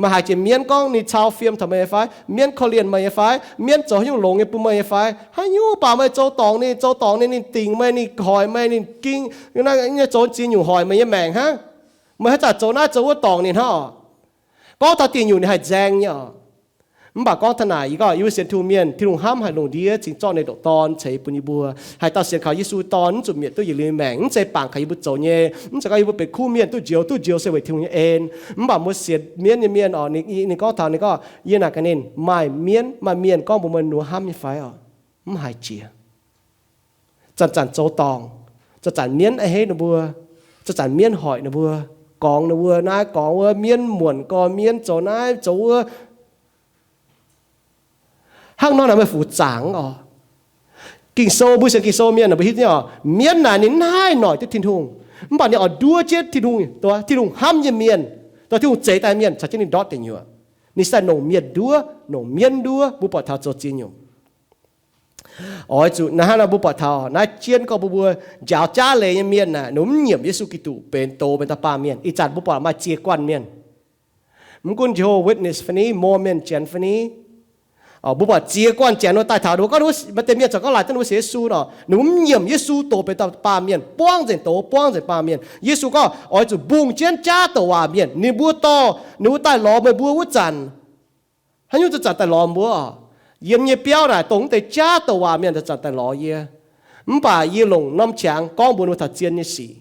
Meih haiz jiex mienv gorngv ninh cau fiem taux meih nyei fai? Mienv korv-lienh meih nyei fai? Mienv zoux haaix nyungc longx nyei bun meih nyei fai? Haaix nyungc baac meih zoux dorngc ninh, zoux dorngc ninh, ninh dingc meih, ninh hoic meih, ninh ging, zoux ziex nyungc hoic meih nyei maengc hnangv. Meih haaix zanc zoux naaiv zoux wuov dorngc ninh hnangv oc. Gorngv taux dingc nyungc ninh haih nzaeng nyei oc. Mv baac gorngv taux naaic, yie gorngv yie mbuo sienx Tin-Hungh mienh, Tin-Hungh hnamv haic lungh ndiev cingx zorqv ninh ndoqc Dorn ceix bun yie mbuo, haih dauh sienx kaux Yesu Dorn mv zuqc mietc duqv yietc liuz maengc, mv zeiz bangc kaux yie mbuo zoux nyei, mv zeiz gorngv yie mbuo benx kuv mienh duqv njoux, duqv njoux se weic Tin-Hungh nyei en. Mv baac mbuo sienx mienv nyei mienh oc, ninh gorngv taux, ninh gorngv, yie naaic gaax ninh, maaih mienv, maaih mienh gorngv mbuox meih ninh hnamv nyei fai oc? Mv haih jiex. Zanc-zanc zoux dorngc, zanc-zanc mienv a'hneiv ninh mbuo, zanc-zanc mienv hoic ninh mbuo, gorngv ninh mbuo naaiv gorngv wuov, mienv muonc gorx, mienv zoux naaiv zoux wuov. Hnangv nor naaic meih fuc zaangc oc. Ging-Sou, mbuo sienx Ging-Sou mienh mbuo hiuv duqv oc, mienv naaic ninh maiv haih noic duqv Tin-Hungh, mv baac ninh oix nduov jienv Tin-Hungh, Tin-Hungh hnamv nyei mienh, dongh Tin-Hungh zeix daaih mienh caux jienv ninh ndortv deic nyuoqc. Ninh se daaih longc mienh nduov, longc mienv nduov, mbuo buatc taux zoux ziex nyungc. Oix zuqc naaiv hnangv nor mbuo buatc taux naaiv jienv gorngv mbuo, mbuo njaaux jaav leiz nyei mienh naaic, ninh mv nyiemc Yesu Giduc benx doz benx dauh baamh mienh. Ih zanc mbuo buatc maaih ziex guanh mienh. Mv gunv Jehovah Witness fai ni, Mormon Janx fai ni, mbuo buatc ziex guanh Janx ninh mbuo daaih taux ninh mbuo gorngv, maaih deix mienh corc gorngv laaic daaih ninh mbuo sienx Yesu nor, ninh mbuo mv nyiemc Yesu doz benx dauh baamh mienh, buangv nzengc doz, buangv nzengc baamh mienh. Yesu gorngv oix zuqc mbungh jienv jaav douc waac mienh. Ninh mbuo dorh ninh mbuo daaih lorz meih mbuo wuov zanc, haaix nyungc zanc-zanc daaih lorz mbuo oc? Yiem nyei biauv naaic dongh mv deix jaav douc waac mienh zanc-zanc daaih lorz yie. Mv baac yie longc norm qangx gorngv mbuox ninh mbuo taux zien nyei sic.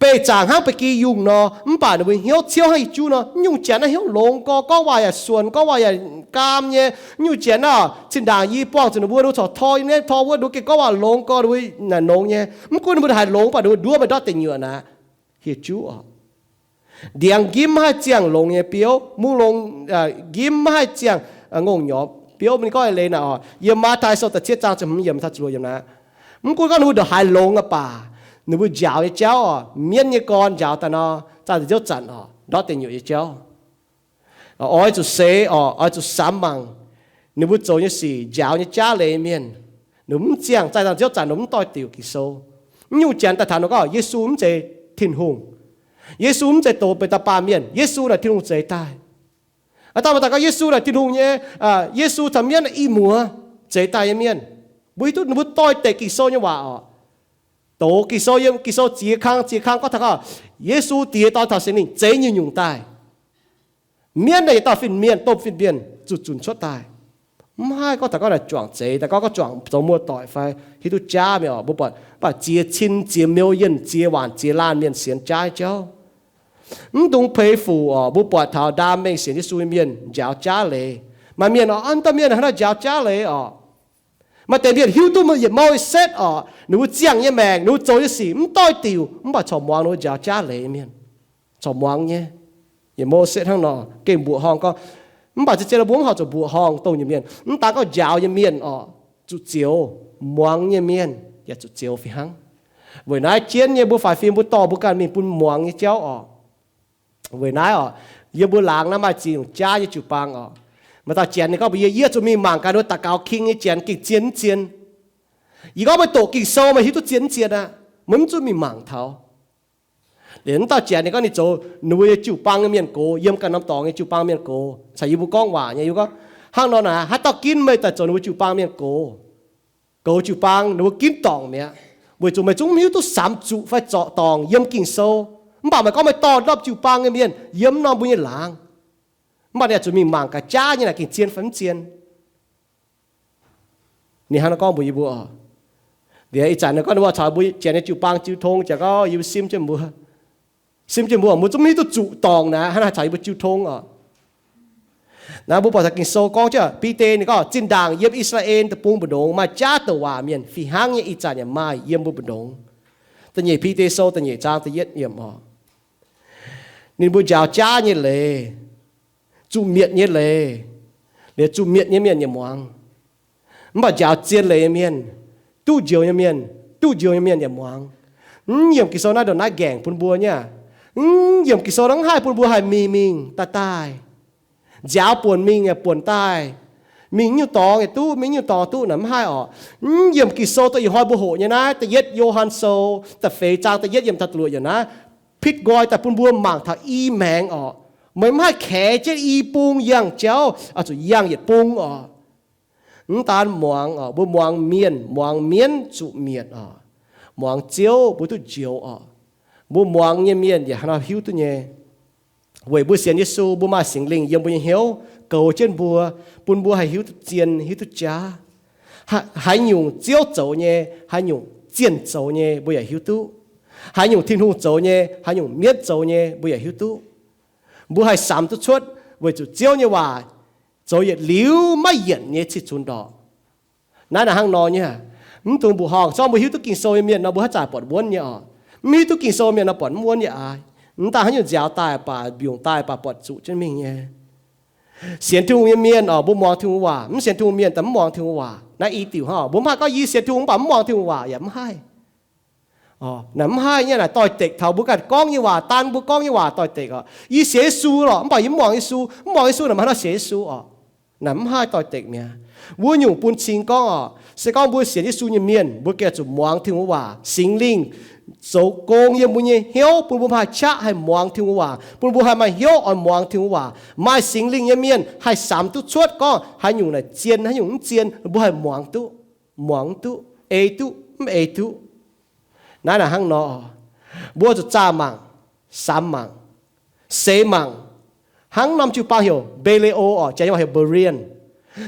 Beih zaangc hnangv ba'gi yungh nor, mv baac ninh mbuo hnyouv ciouv hnangv yietc juv nor. Mv nyungc Janx naaiv hnyouv longx gorx, gorngv waac yaac suonc, gorngv waac yaac gaam nyei. Mv nyungc Janx naaiv, zinh ndaangc yie buangh zuqc ninh mbuo, ninh mbuo corc tor yie naaiv tor wuov, ninh mbuo gengh gorngv waac longx gorx, ninh mbuo naaic longx nyei. Mv gunv ninh mbuo haih longx, mv baac ninh mbuo nduov meih ndortv deic nyuoqc naaic, hieh juv oc. Ndiangx njimv maiv haih ziangh longx nyei biouv, mungh longx njimv maiv haih ziangh ngongh nyorx biouv. Ninh gorngv eix leiz naaic oc, yiem Matv^tai Sou da'cietv zaang ziepc hmz yiemc taux ziepc luoqc yiemc naaic. Mv gunv gorngv ninh mbuo ndongc haaix longx aqv baac, ninh mbuo njaaux nyei jauv oc, mienv nyei gorn njaaux daaih nor, zaah nzengc nziouv zanc oc, ndortv deic nyuoqc nyei jauv. Oix zuqc seix oc, oix zuqc samx mangc ninh mbuo zoux nyei sic, njaaux nyei jaav leiz mienh. Ninh mbuo mv ziangh, zaah nzengc nziouv zanc ninh mbuo mv doix-diuc Ging-Sou. Mv nyungc Janx daaih taux ninh gorngv Yesu mv zeiz Tin-Hungh, Yesu mv zeiz doz benx dauh baamh mienh, Yesu naaic Tin-Hungh zeix daaih. Aa, dauh maaih daaih gorngv Yesu naaic Tin-Hungh nyei, Yesu caux mienv naaic i muoz, zeix daaih nyei mienh. Mbuo hiuv duqv ninh mbuo doix-dekc Ging-Sou nyei waac oc. Doz Ging-Sou, yiem Ging-Sou ziex kang, ziex kang gorngv taux gorngv Yesu, Diex, Dorn caux Singx Lingh zeix nyungc-nyungc daaih. Mienv naaic yietc dauh fin-mienh, domh fin-mienh zuqc zunc cuotv daaih. Mv haih gorngv taux gorngv naaic juangc zeix daaih, gorngv, gorngv juangc zoux muoz-doic fai hiuv duqv jaav mi'aqv oc. Mbuo buatc, mv baac ziex cin ziex million, ziex waanc ziex laanh mienh sienx jaav nyei jauv. Mv dungx peix fuc oc. Mbuo buatc taux ndaam mengh sienx Yesu nyei mienh njaaux jaav leiz. Maaih mienh oc, aa, dauh mienh hnangv naaiv njaaux jaav leiz oc. Maaih deix mienh hiuv duqv yietc Mose oc, ninh mbuo ziangh nyei maengc, ninh mbuo zoux nyei sic mv doix-diuc, mv baac corc muangx ninh mbuo njaaux jaav leiz mienh. Corc muangx nyei. Yietc Mose hnangv nor, gengh mbuoqc horngh gorngv, mv baac zien-zien mbuo mv horpc zuqc mbuoqc horngh dongh nyungc mienh. Mv daan gorngv njaaux nyei mienh oc, zuqc zioux, muangx nyei mienh yaac zuqc zioux fih hnangv. Weic naaiv jienv nyei mbuo faix-fim mbuo dorh mbuo ganh mingh bun muangx nyei jauv oc. Weic naaiv oc, yiem mbuo laangz naaiv maaih ziex nyungc jaav nyei jiu-baang oc. Maaih dauh Janx ninh gorngv mbuox yie, yie zuqc mingh mangc gaax ninh mbuo daux gaux king nyei Janx gengh zien mv zien. Yie gorngv meih doqc Ging-Sou meih hiuv duqv zien mv zien aqv. Meih mv zuqc mingh mangc taux. Liuz mv dauh Janx ninh gorngv ninh zoux ninh mbuo nyei jiu-baang nyei mienh gox, yiem ganh norm dorngx nyei jiu-baang mienh gox caux yie mbuo gorngv waac nyei. Yie gorngv, hnangv nor naaic, haaix dauh ginv meih daaih zoux ninh mbuo jiu-baang mienh gox? Goux jiu-baang ninh mbuo ginv dorngc mi'aqv, weic zuqc meih zungv mv hiuv duqv samx zuqc fai zorc dorngc yiem Ging-Sou. Mv baac meih gorngv meih dorh norm jiu-baang nyei mienh yiem norm mbuo nyei laangz, mv baac ninh zuqc mingh mangc gaax jaav nyei naaic gengh zien fai mv zien. Ninh hnangv nor gorngv mbuox yie mbuo oc. Liuz ih zanc ninh gorngv ninh mbuo caux mbuo Janx nyei jiu-baang jiu tong, Janx gorngv yie mbuo simv jienv mbuo, simv jienv mbuo, mbuo zungv mv hiuv duqv zuqc dorngc naaic, hnangv naaic caux yie mbuo jiu tong oc. Naaiv mbuo buatc taux Ging-Sou gorngv jienv, Bide ninh gorngv, zinh ndaangc yiem I^saa^laa^en Deic-Bung mbu'ndongx maaih jaav douc waac mienh fih hnangv nyei, ih zanc yaac maaih yiem mbuo mbu'ndongx. Da'nyeic Bide Sou da'nyeic zaang da'yietv yiemc oc. Ninh mbuo njaaux jaav nyei leiz, zuqc mietc nyei leiz, liuz zuqc mietc nyei mienh yaac muangx. Mv baac njaaux zien leiz nyei mienh, duqv njoux nyei mienh, duqv njoux nyei mienh yaac muangx. Mv yiemc Ging-Sou naaiv ndongc naaiv nqaengc bun mbuo nyei aqv. Mv yiemc Ging-Sou naaiv mv haih bun mbuo haih mingh mingh daaih daaih. Nziaaux buonc mingh yaac buonc daaih. Mingh nyungc dorngx yaac duqv, mingh nyungc dorngx duqv naaic mv haih orqc. Mv yiemc Ging-Sou dongh ih hnoi mbuo hoqc nyei naaiv, da'yietv Yo^han Sou da'feix zaang da'yietv yiem da'luoqc yiemc naaiv, pitv nqoi daaih bun mbuo mangc taux i maengx orqc. Meih mv haih kaex jienv i bung yangh jauv, oix zuqc yangh yietc bung orqc. Mv daan muangx orqc, mbuo muangx mienh, muangx mienv zuqc mietc orqc. Muangx Ziouv mbuo duqv njoux orqc. Mbuo muangx nyei mienh yaac hnangv nor hiuv duqv nyei. Weic mbuo sienx Yesu, mbuo maaih Singx Lingh yiem mbuo nyei hnyouv goux jienv mbuo, bun mbuo haih hiuv duqv zien, hiuv duqv jaav. Haaix nyungc Ziouv zoux nyei, haaix nyungc zienh zoux nyei, mbuo yaac hiuv duqv. Haaix nyungc Tin-Hungh zoux nyei, haaix nyungc mienv zoux nyei, mbuo yaac hiuv duqv. Mbuo haih samx duqv cuotv weic zuqc Ziouv nyei waac zoux yietc liuz maiv yienc nyei cih cunx ndorqc. Naaiv naaic hnangv nor nyei. Mv dungx mbuoqc horngh. Zorqv mbuo hiuv duqv Ging-Sou nyei mienh nor, mbuo haaix zanc buatc wuonv nyei orqc. Mv hiuv duqv Ging-Sou mienh nor, buatc mv wuonv nyei aqv. Mv daaih haaix nyungc nziaaux daaih baac, mbiungc daaih baac, buatc zuqc jienv mingh nyei. Sienx Tin-Hungh nyei mienh orqc, mbuo muangx Tin-Hungh waac. Mv sienx Tin-Hungh mienh daaih mv muangx Tin-Hungh waac. Naaiv i diuc hnangv. Mbuo mv haih gorngv yie sienx Tin-Hungh mv baac mv muangx Tin-Hungh waac yaac mv haih. Naaic mv haih nyei, naaic doix-dekc taux mbuo ganh gorngv nyei waac, daan mbuo gorngv nyei waac doix-dekc orqc. Yie sienx Yesu lorqc, mv baac yie mv muangx Yesu. Mv muangx Yesu naaic mv haih nor sienx Yesu orqc. Naaic mv haih doix-dekc mi'aqv. Wuov nyungc bun cing gorngv orqc, se gorngv mbuo sienx Yesu nyei mienh, mbuo gengh zuqc muangx Tin-Hungh waac. Singx Lingh zoux gong yiem mbuo nyei hnyouv bun mbuo haih qaqv haih muangx Tin-Hungh waac, bun mbuo haih maaih hnyouv oix muangx Tin-Hungh waac. Maaih Singx Lingh nyei mienh haih samx duqv cuotv gorngv haaix nyungc naaic zien, haaix nyungc mv zien, mbuo haih muangx duqv, muangx mv duqv, ei duqv, mv ei duqv. Naaiv naaic hnangv nor, mbuo zuqc zaah mangc, samx mangc, seix mangc. Hnangv norm jiu-baang heuc Mbaa^le^o orqc, janx waac heuc Berean.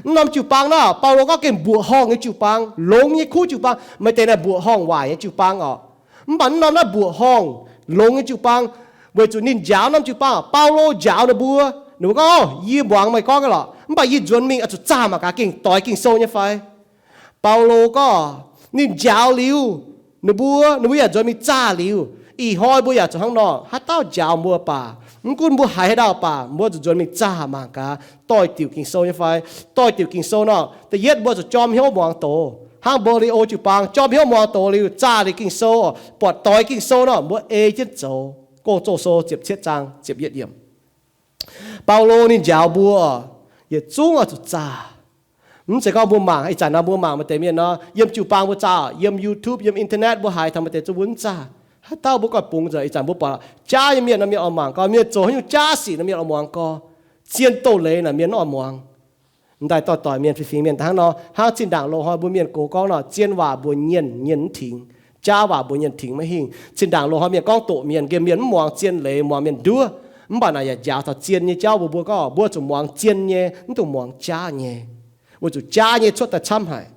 Mv norm jiu-baang naaiv, Baulo gorngv gengh mbuoqc horngh nyei jiu-baang, longx nyei kuv jiu-baang. Maaih deix naaic mbuoqc horngh waaic nyei jiu-baang orqc. Mv baac mv norm naaiv mbuoqc horngh longx nyei jiu-baang, weic zuqc ninh njaaux norm jiu-baang orqc. Baulo njaaux ninh mbuo, ninh mbuo gorngv, Orv, yie muangx meih gorngv nyei lorqc, mv baac yie nzuonx mingh oix zuqc zaah mangc gaax gengh doix Ging-Sou nyei fai. Baulo gorngv ninh njaaux liuz ninh mbuo, ninh mbuo yaac nzuonx mingh zaah liuz. Ih hnoi mbuo yaac zuqc hnangv nor, haaix dauh njaaux mbuo baac, mv gunv mbuo haiz haaix dauh baac, mbuo zuqc nzuonx mingh zaah mangc gaax doix-diuc Ging-Sou nyei fai. Doix-diuc Ging-Sou nor, da'yietv mbuo zuqc jorm hnyouv muangx doz. Hnangv Mbaa^le^o jiu-baang jorm hnyouv muangx doz liuz, zaah liuz Ging-Sou, buatc doix Ging-Sou nor, mbuo ei jienv zoux. Gong-Zoh Sou ziepc cietv zaang ziepc yietv yiemc. Baulo ninh njaaux mbuo yietc zungv oix zuqc zaah. Mv zeiz gorngv mbuo mangc, ih zanc nor mbuo mangc maaih deix mienh nor, yiem jiu-baang mbuo zaah, yiem YouTube, yiem internet mbuo haiz taux maaih deix zuqc wuonv zaah. Haaix dauh mbuo goiv bungx nzengc, ih zanc mbuo buatc jaav nyei mienh nor, mienh oix mangc gorx, mienh zoux haaix nyungc jaav sic nor, mienh oix muangx gorx. Zien doz-leiz naaic mienh mv oix muangx. M'daaih doix-doic mienh, fingx-fingx mienh hnangv nor, hnangv zinh ndaangc loz-hnoi mbuo mienh gox gorngv nor, zien waac mbuox nyienh, nyienh mv tingx. Jaav waac mbuox nyienh tingx maiv hingh. Zinh ndaangc loz-hnoi mienh gorngv doqc mienh, nqemh mienh mv muangx, zien leiz muangx mienh nduov. Mv baac naaic yaac njaaux taux zien nyei jauv mbuox mbuo gorngv mbuo zuqc muangx zien nyei, mv dungx muangx jaav nyei. Weic zuqc jaav nyei cuotv daaih camv haic.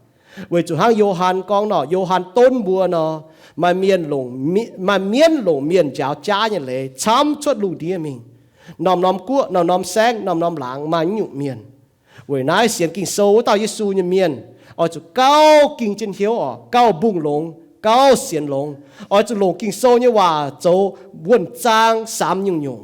Weic zuqc hnangv Yo^han gorngv nor, Yo^han donv mbuo nor, maaih mienh longc, maaih mienv longc mienh njaaux jaav nyei leiz camv cuotv lungh ndiev mingh. Norm-norm guoqv, norm-norm saengv, norm-norm laangz maaih nyungc mienh. Weic naaiv sienx Ging-Sou wuov dauh Yesu nyei mienh oix zuqc gauh ging jienv hnyouv orqc, gauh mbungh longx, gauh sienx longx. Oix zuqc longc Ging-Sou nyei waac zoux wuonh zaang samx nyungc-nyungc.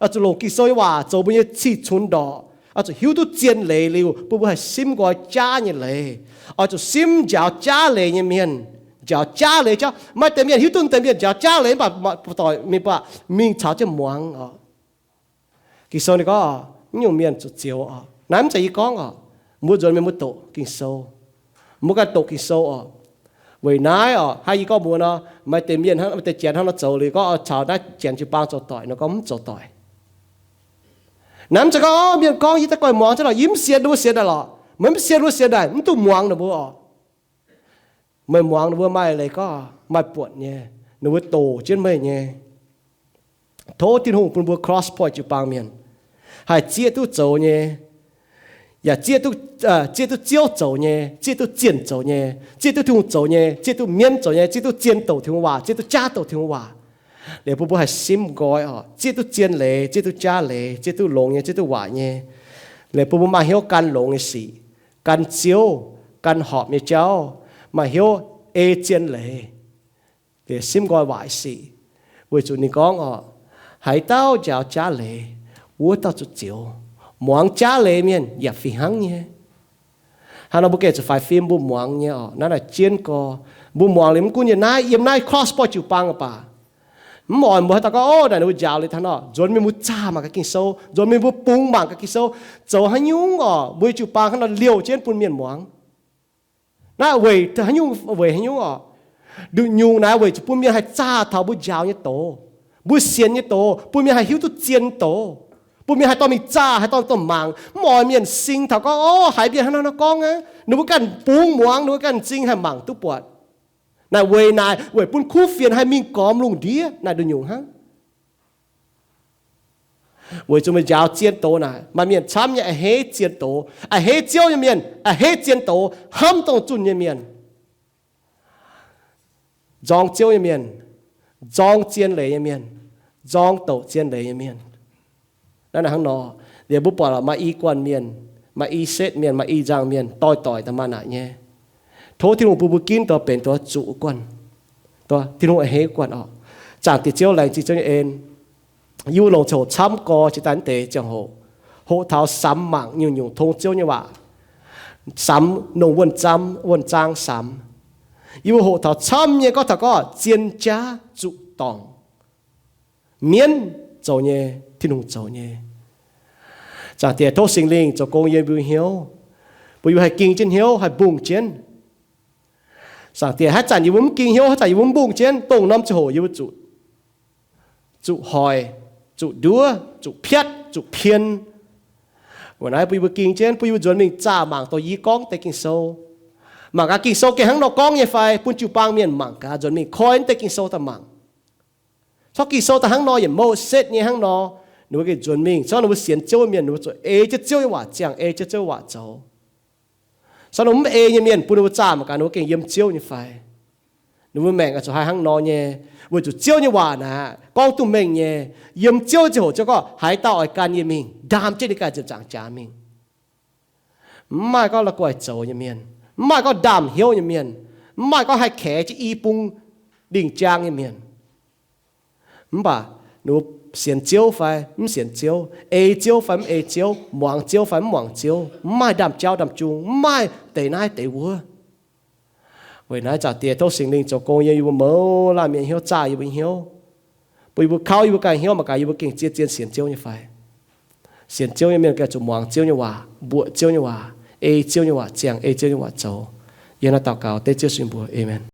Oix zuqc longc Ging-Sou nyei waac zoux mbuo nyei cih cunx ndorqc. Oix zuqc hiuv duqv zien leiz liuz bun mbuo haih simv nqoi jaav nyei leiz. Oix zuqc simv njaaux jaav leiz nyei mienh. Njaaux jaav leiz jauv, maaih deix mienh hiuv duqv deix mienh njaaux jaav leiz mv baac doic mingh baac mingh caux jienv muangx orqc. Ging-Sou ninh gorngv, mv nyungc mienh zuqc zioux orqc. Naaiv mv zeiz yie gorngv orqc. Mbuo nzuonx mienh mbuo doqc Ging-Sou. Mbuo ganh doqc Ging-Sou orqc. Weic naaiv orqc, hnangv yie gorngv mbuox nor, maaih deix mienh hnangv, maaih deix janx hnangv nor zoux liuz gorngv caux naaiv janx jiu-baang zoux doic nor, gorngv mv zoux doic. Naaiv mv zeiz gorngv mienh gorngv yie daaih goiv muangx jienv lorqc, yie mv sienx, ninh mbuo sienx daaih lorqc. Meih mv sienx, mbuo sienx daaih mv dungx muangx ninh mbuo orqc. Meih muangx ninh mbuo maaih leiz gorngv maaih buonc nyei, ninh mbuo doqc jienv meih nyei. Tov Tin-Hungh bun mbuo Cross Point jiu-baang mienh haih zieqv duqv zoux nyei, yaac zieqv duqv, zieqv duqv Ziouv zoux nyei, zieqv duqv zienh zoux nyei, zieqv duqv Tin-Hungh zoux nyei, zieqv duqv mienv zoux nyei, zieqv duqv zien doqc Tin-Hungh waac, zieqv duqv jaav doqc Tin-Hungh waac. Liuz bun mbuo haih simv nqoi orqc, zieqv duqv zien leiz, zieqv duqv jaav leiz, zieqv duqv longx nyei, zieqv duqv waaic nyei. Liuz bun mbuo maaih hnyouv gan longx nyei sic, gan Ziouv, gan horpc nyei jauv, maaih hnyouv ei zien leiz, liuz simv nqoi waaic sic. Weic zuqc ninh gorngv orqc, haaix dauh njaaux jaav leiz, wuov dauh zuqc zioux. Muangx jaav leiz mienh yaac fih hnangv nyei. Hnangv nor mbuo gengh zuqc faix fim mbuo muangx nyei orqc, naaiv naaic jienv gorx. Mbuo muangx liuz mv gunv yiem naaiv, yiem naaiv Cross Point jiu-baang baac, Mv oix mbuo haaix dauh gorngv, Ov, naaic ninh mbuo njaaux liuz taux nor, nzuonx mingh mbuo zaah mangc gaax Ging-Sou, nzuonx mingh mbuo bungx mangc gaax Ging-Sou, zoux haaix nyungc orqc, mbuo nyei jiu-baang hnangv nor liouh jienv bun mienh muangx. Naaiv weic haaix nyungc, weic haaix nyungc orqc? Nduqc nyungc naaiv weic zuqc bun mienh haih zaah taux mbuo njaaux nyei doz, mbuo sienx nyei doz, bun mienh haih hiuv duqv zien doz, bun mienh haih dorh mingh zaah, haih dorh, dorh mangc. Mv oix mienh sing taux gorngv, Ov, haiz mienh hnangv naaiv nor gorngv aqv. Ninh mbuo ganh bungx muangx, ninh mbuo ganh m'zing haih mangc duqv buatc. Naaic weic naaic, weic bun kuv fienx haih mingh gormx lungh ndiev naaic nduqc nyungc hnangv. Weic zuqc meih njaaux zien doz naaic, maaih mienh camv nyei a'hneiv zien doz. A'hneiv Ziouv nyei mienh, a'hneiv zien doz, hnamv dongh zunh nyei mienh, nzorng Ziouv nyei mienh, nzorng zien leiz nyei mienh, nzorng douc zien leiz nyei mienh. Naaiv hnangv nor, liemh mbuo buatc maaih i guanh mienh, maaih i setv mienh, maaih i nzangc mienh doix-doix daaih maaih naaic nyei. Tov Tin-Hungh bun mbuo ginv daaih benx daaih zuqc guanh, Tin-Hungh a'hneiv guanh orqc. Zaangc Diex Ziouv, laengz zingh Ziouv nyei en. Yie mbuo longc ziangh hoc camv gorx jiex daaih naaiv deix ziangh hoc, hoqc taux samx mangc nyungc-nyungc tong Ziouv nyei waac, samx nongh wuonh zaang, wuonh zaang samx. Yie mbuo hoqc taux camv nyei gorngv taux gorngv zien jaav zuqc dorngc, mienv zoux nyei, Tin-Hungh zoux nyei. Zaangc Diex, tov Singx Lingh zoux gong yiem mbuo hnyouv, bun yie mbuo haih ging jienv hnyouv, haih mbungh jienv. Zaangc Diex, haaix zanc yie mbuo mv ging hnyouv, haaix zanc yie mbuo mv mbungh jienv, dongh norm ziangh hoc yie mbuo zuqc, zuqc hoic, zuqc nduov, zuqc piatv, zuqc pien. Weic naaiv bun yie mbuo ging jienv, bun yie mbuo nzuonx mingh zaah mangc dongh yie gorngv deix Ging-Sou. Mangc gaax Ging-Sou gengh hnangv nor gorngv nyei fai, bun jiu-baang mienh mangc gaax, nzuonx mingh koi naaiv deix Ging-Sou daaih mangc. Corc Ging-Sou daaih hnangv nor, yietc Mouv Setv nyei hnangv nor, ninh mbuo gengh nzuonx mingh. Corc ninh mbuo sienx Ziouv mienh, ninh mbuo zuqc ei jienv Ziouv nyei waac ziangh, ei jienv Ziouv nyei waac zoux. Corc ninh mbuo mv ei nyei mienh, bun ninh mbuo zaah mangc gaax ninh mbuo gengh yiem Ziouv nyei fai. Ninh mbuo maengc oix zuqc haih hnangv nor nyei, weic zuqc Ziouv nyei waac naaic gorngv duqv mengh nyei. Yiem Ziouv nyei ziangh hoc Ziouv gorngv, haaix dauh oix gan yie mingh, ndaam jienv ninh ganh ziepc nzaangc jaax mingh. Mv maaih gorngv la'guaih zoux nyei mienh, mv maaih gorngv ndaamv-hnyouv nyei mienh, mv maaih gorngv haih kaex jienv i bung lingh jaang nyei mienh. Mv baac ninh mbuo sienx Ziouv fai mv sienx Ziouv, ei Ziouv fai mv ei Ziouv, muangx Ziouv fai mv muangx Ziouv, mv maaih ndaamv-jauv ndaamv-jung, mv maaih deix naaiv deix wuov. Weic naaiv Zaangc Diex, tov Singx Lingh zoux gong yiem yie mbuo mouz laanh mienh hnyouv, zaah yie mbuo hnyouv, bun yie mbuo kauv yie mbuo ganh hnyouv mangc gaax yie mbuo gengh zien-zien sienx Ziouv nyei fai. Sienx Ziouv nyei mienh gengh zuqc muangx Ziouv nyei waac, mbuoqc Ziouv nyei waac, ei Ziouv nyei waac ziangh, ei Ziouv nyei waac zoux. Yie hnangv naaiv daux gaux dengv Ziouv sin mbuox. Aamen.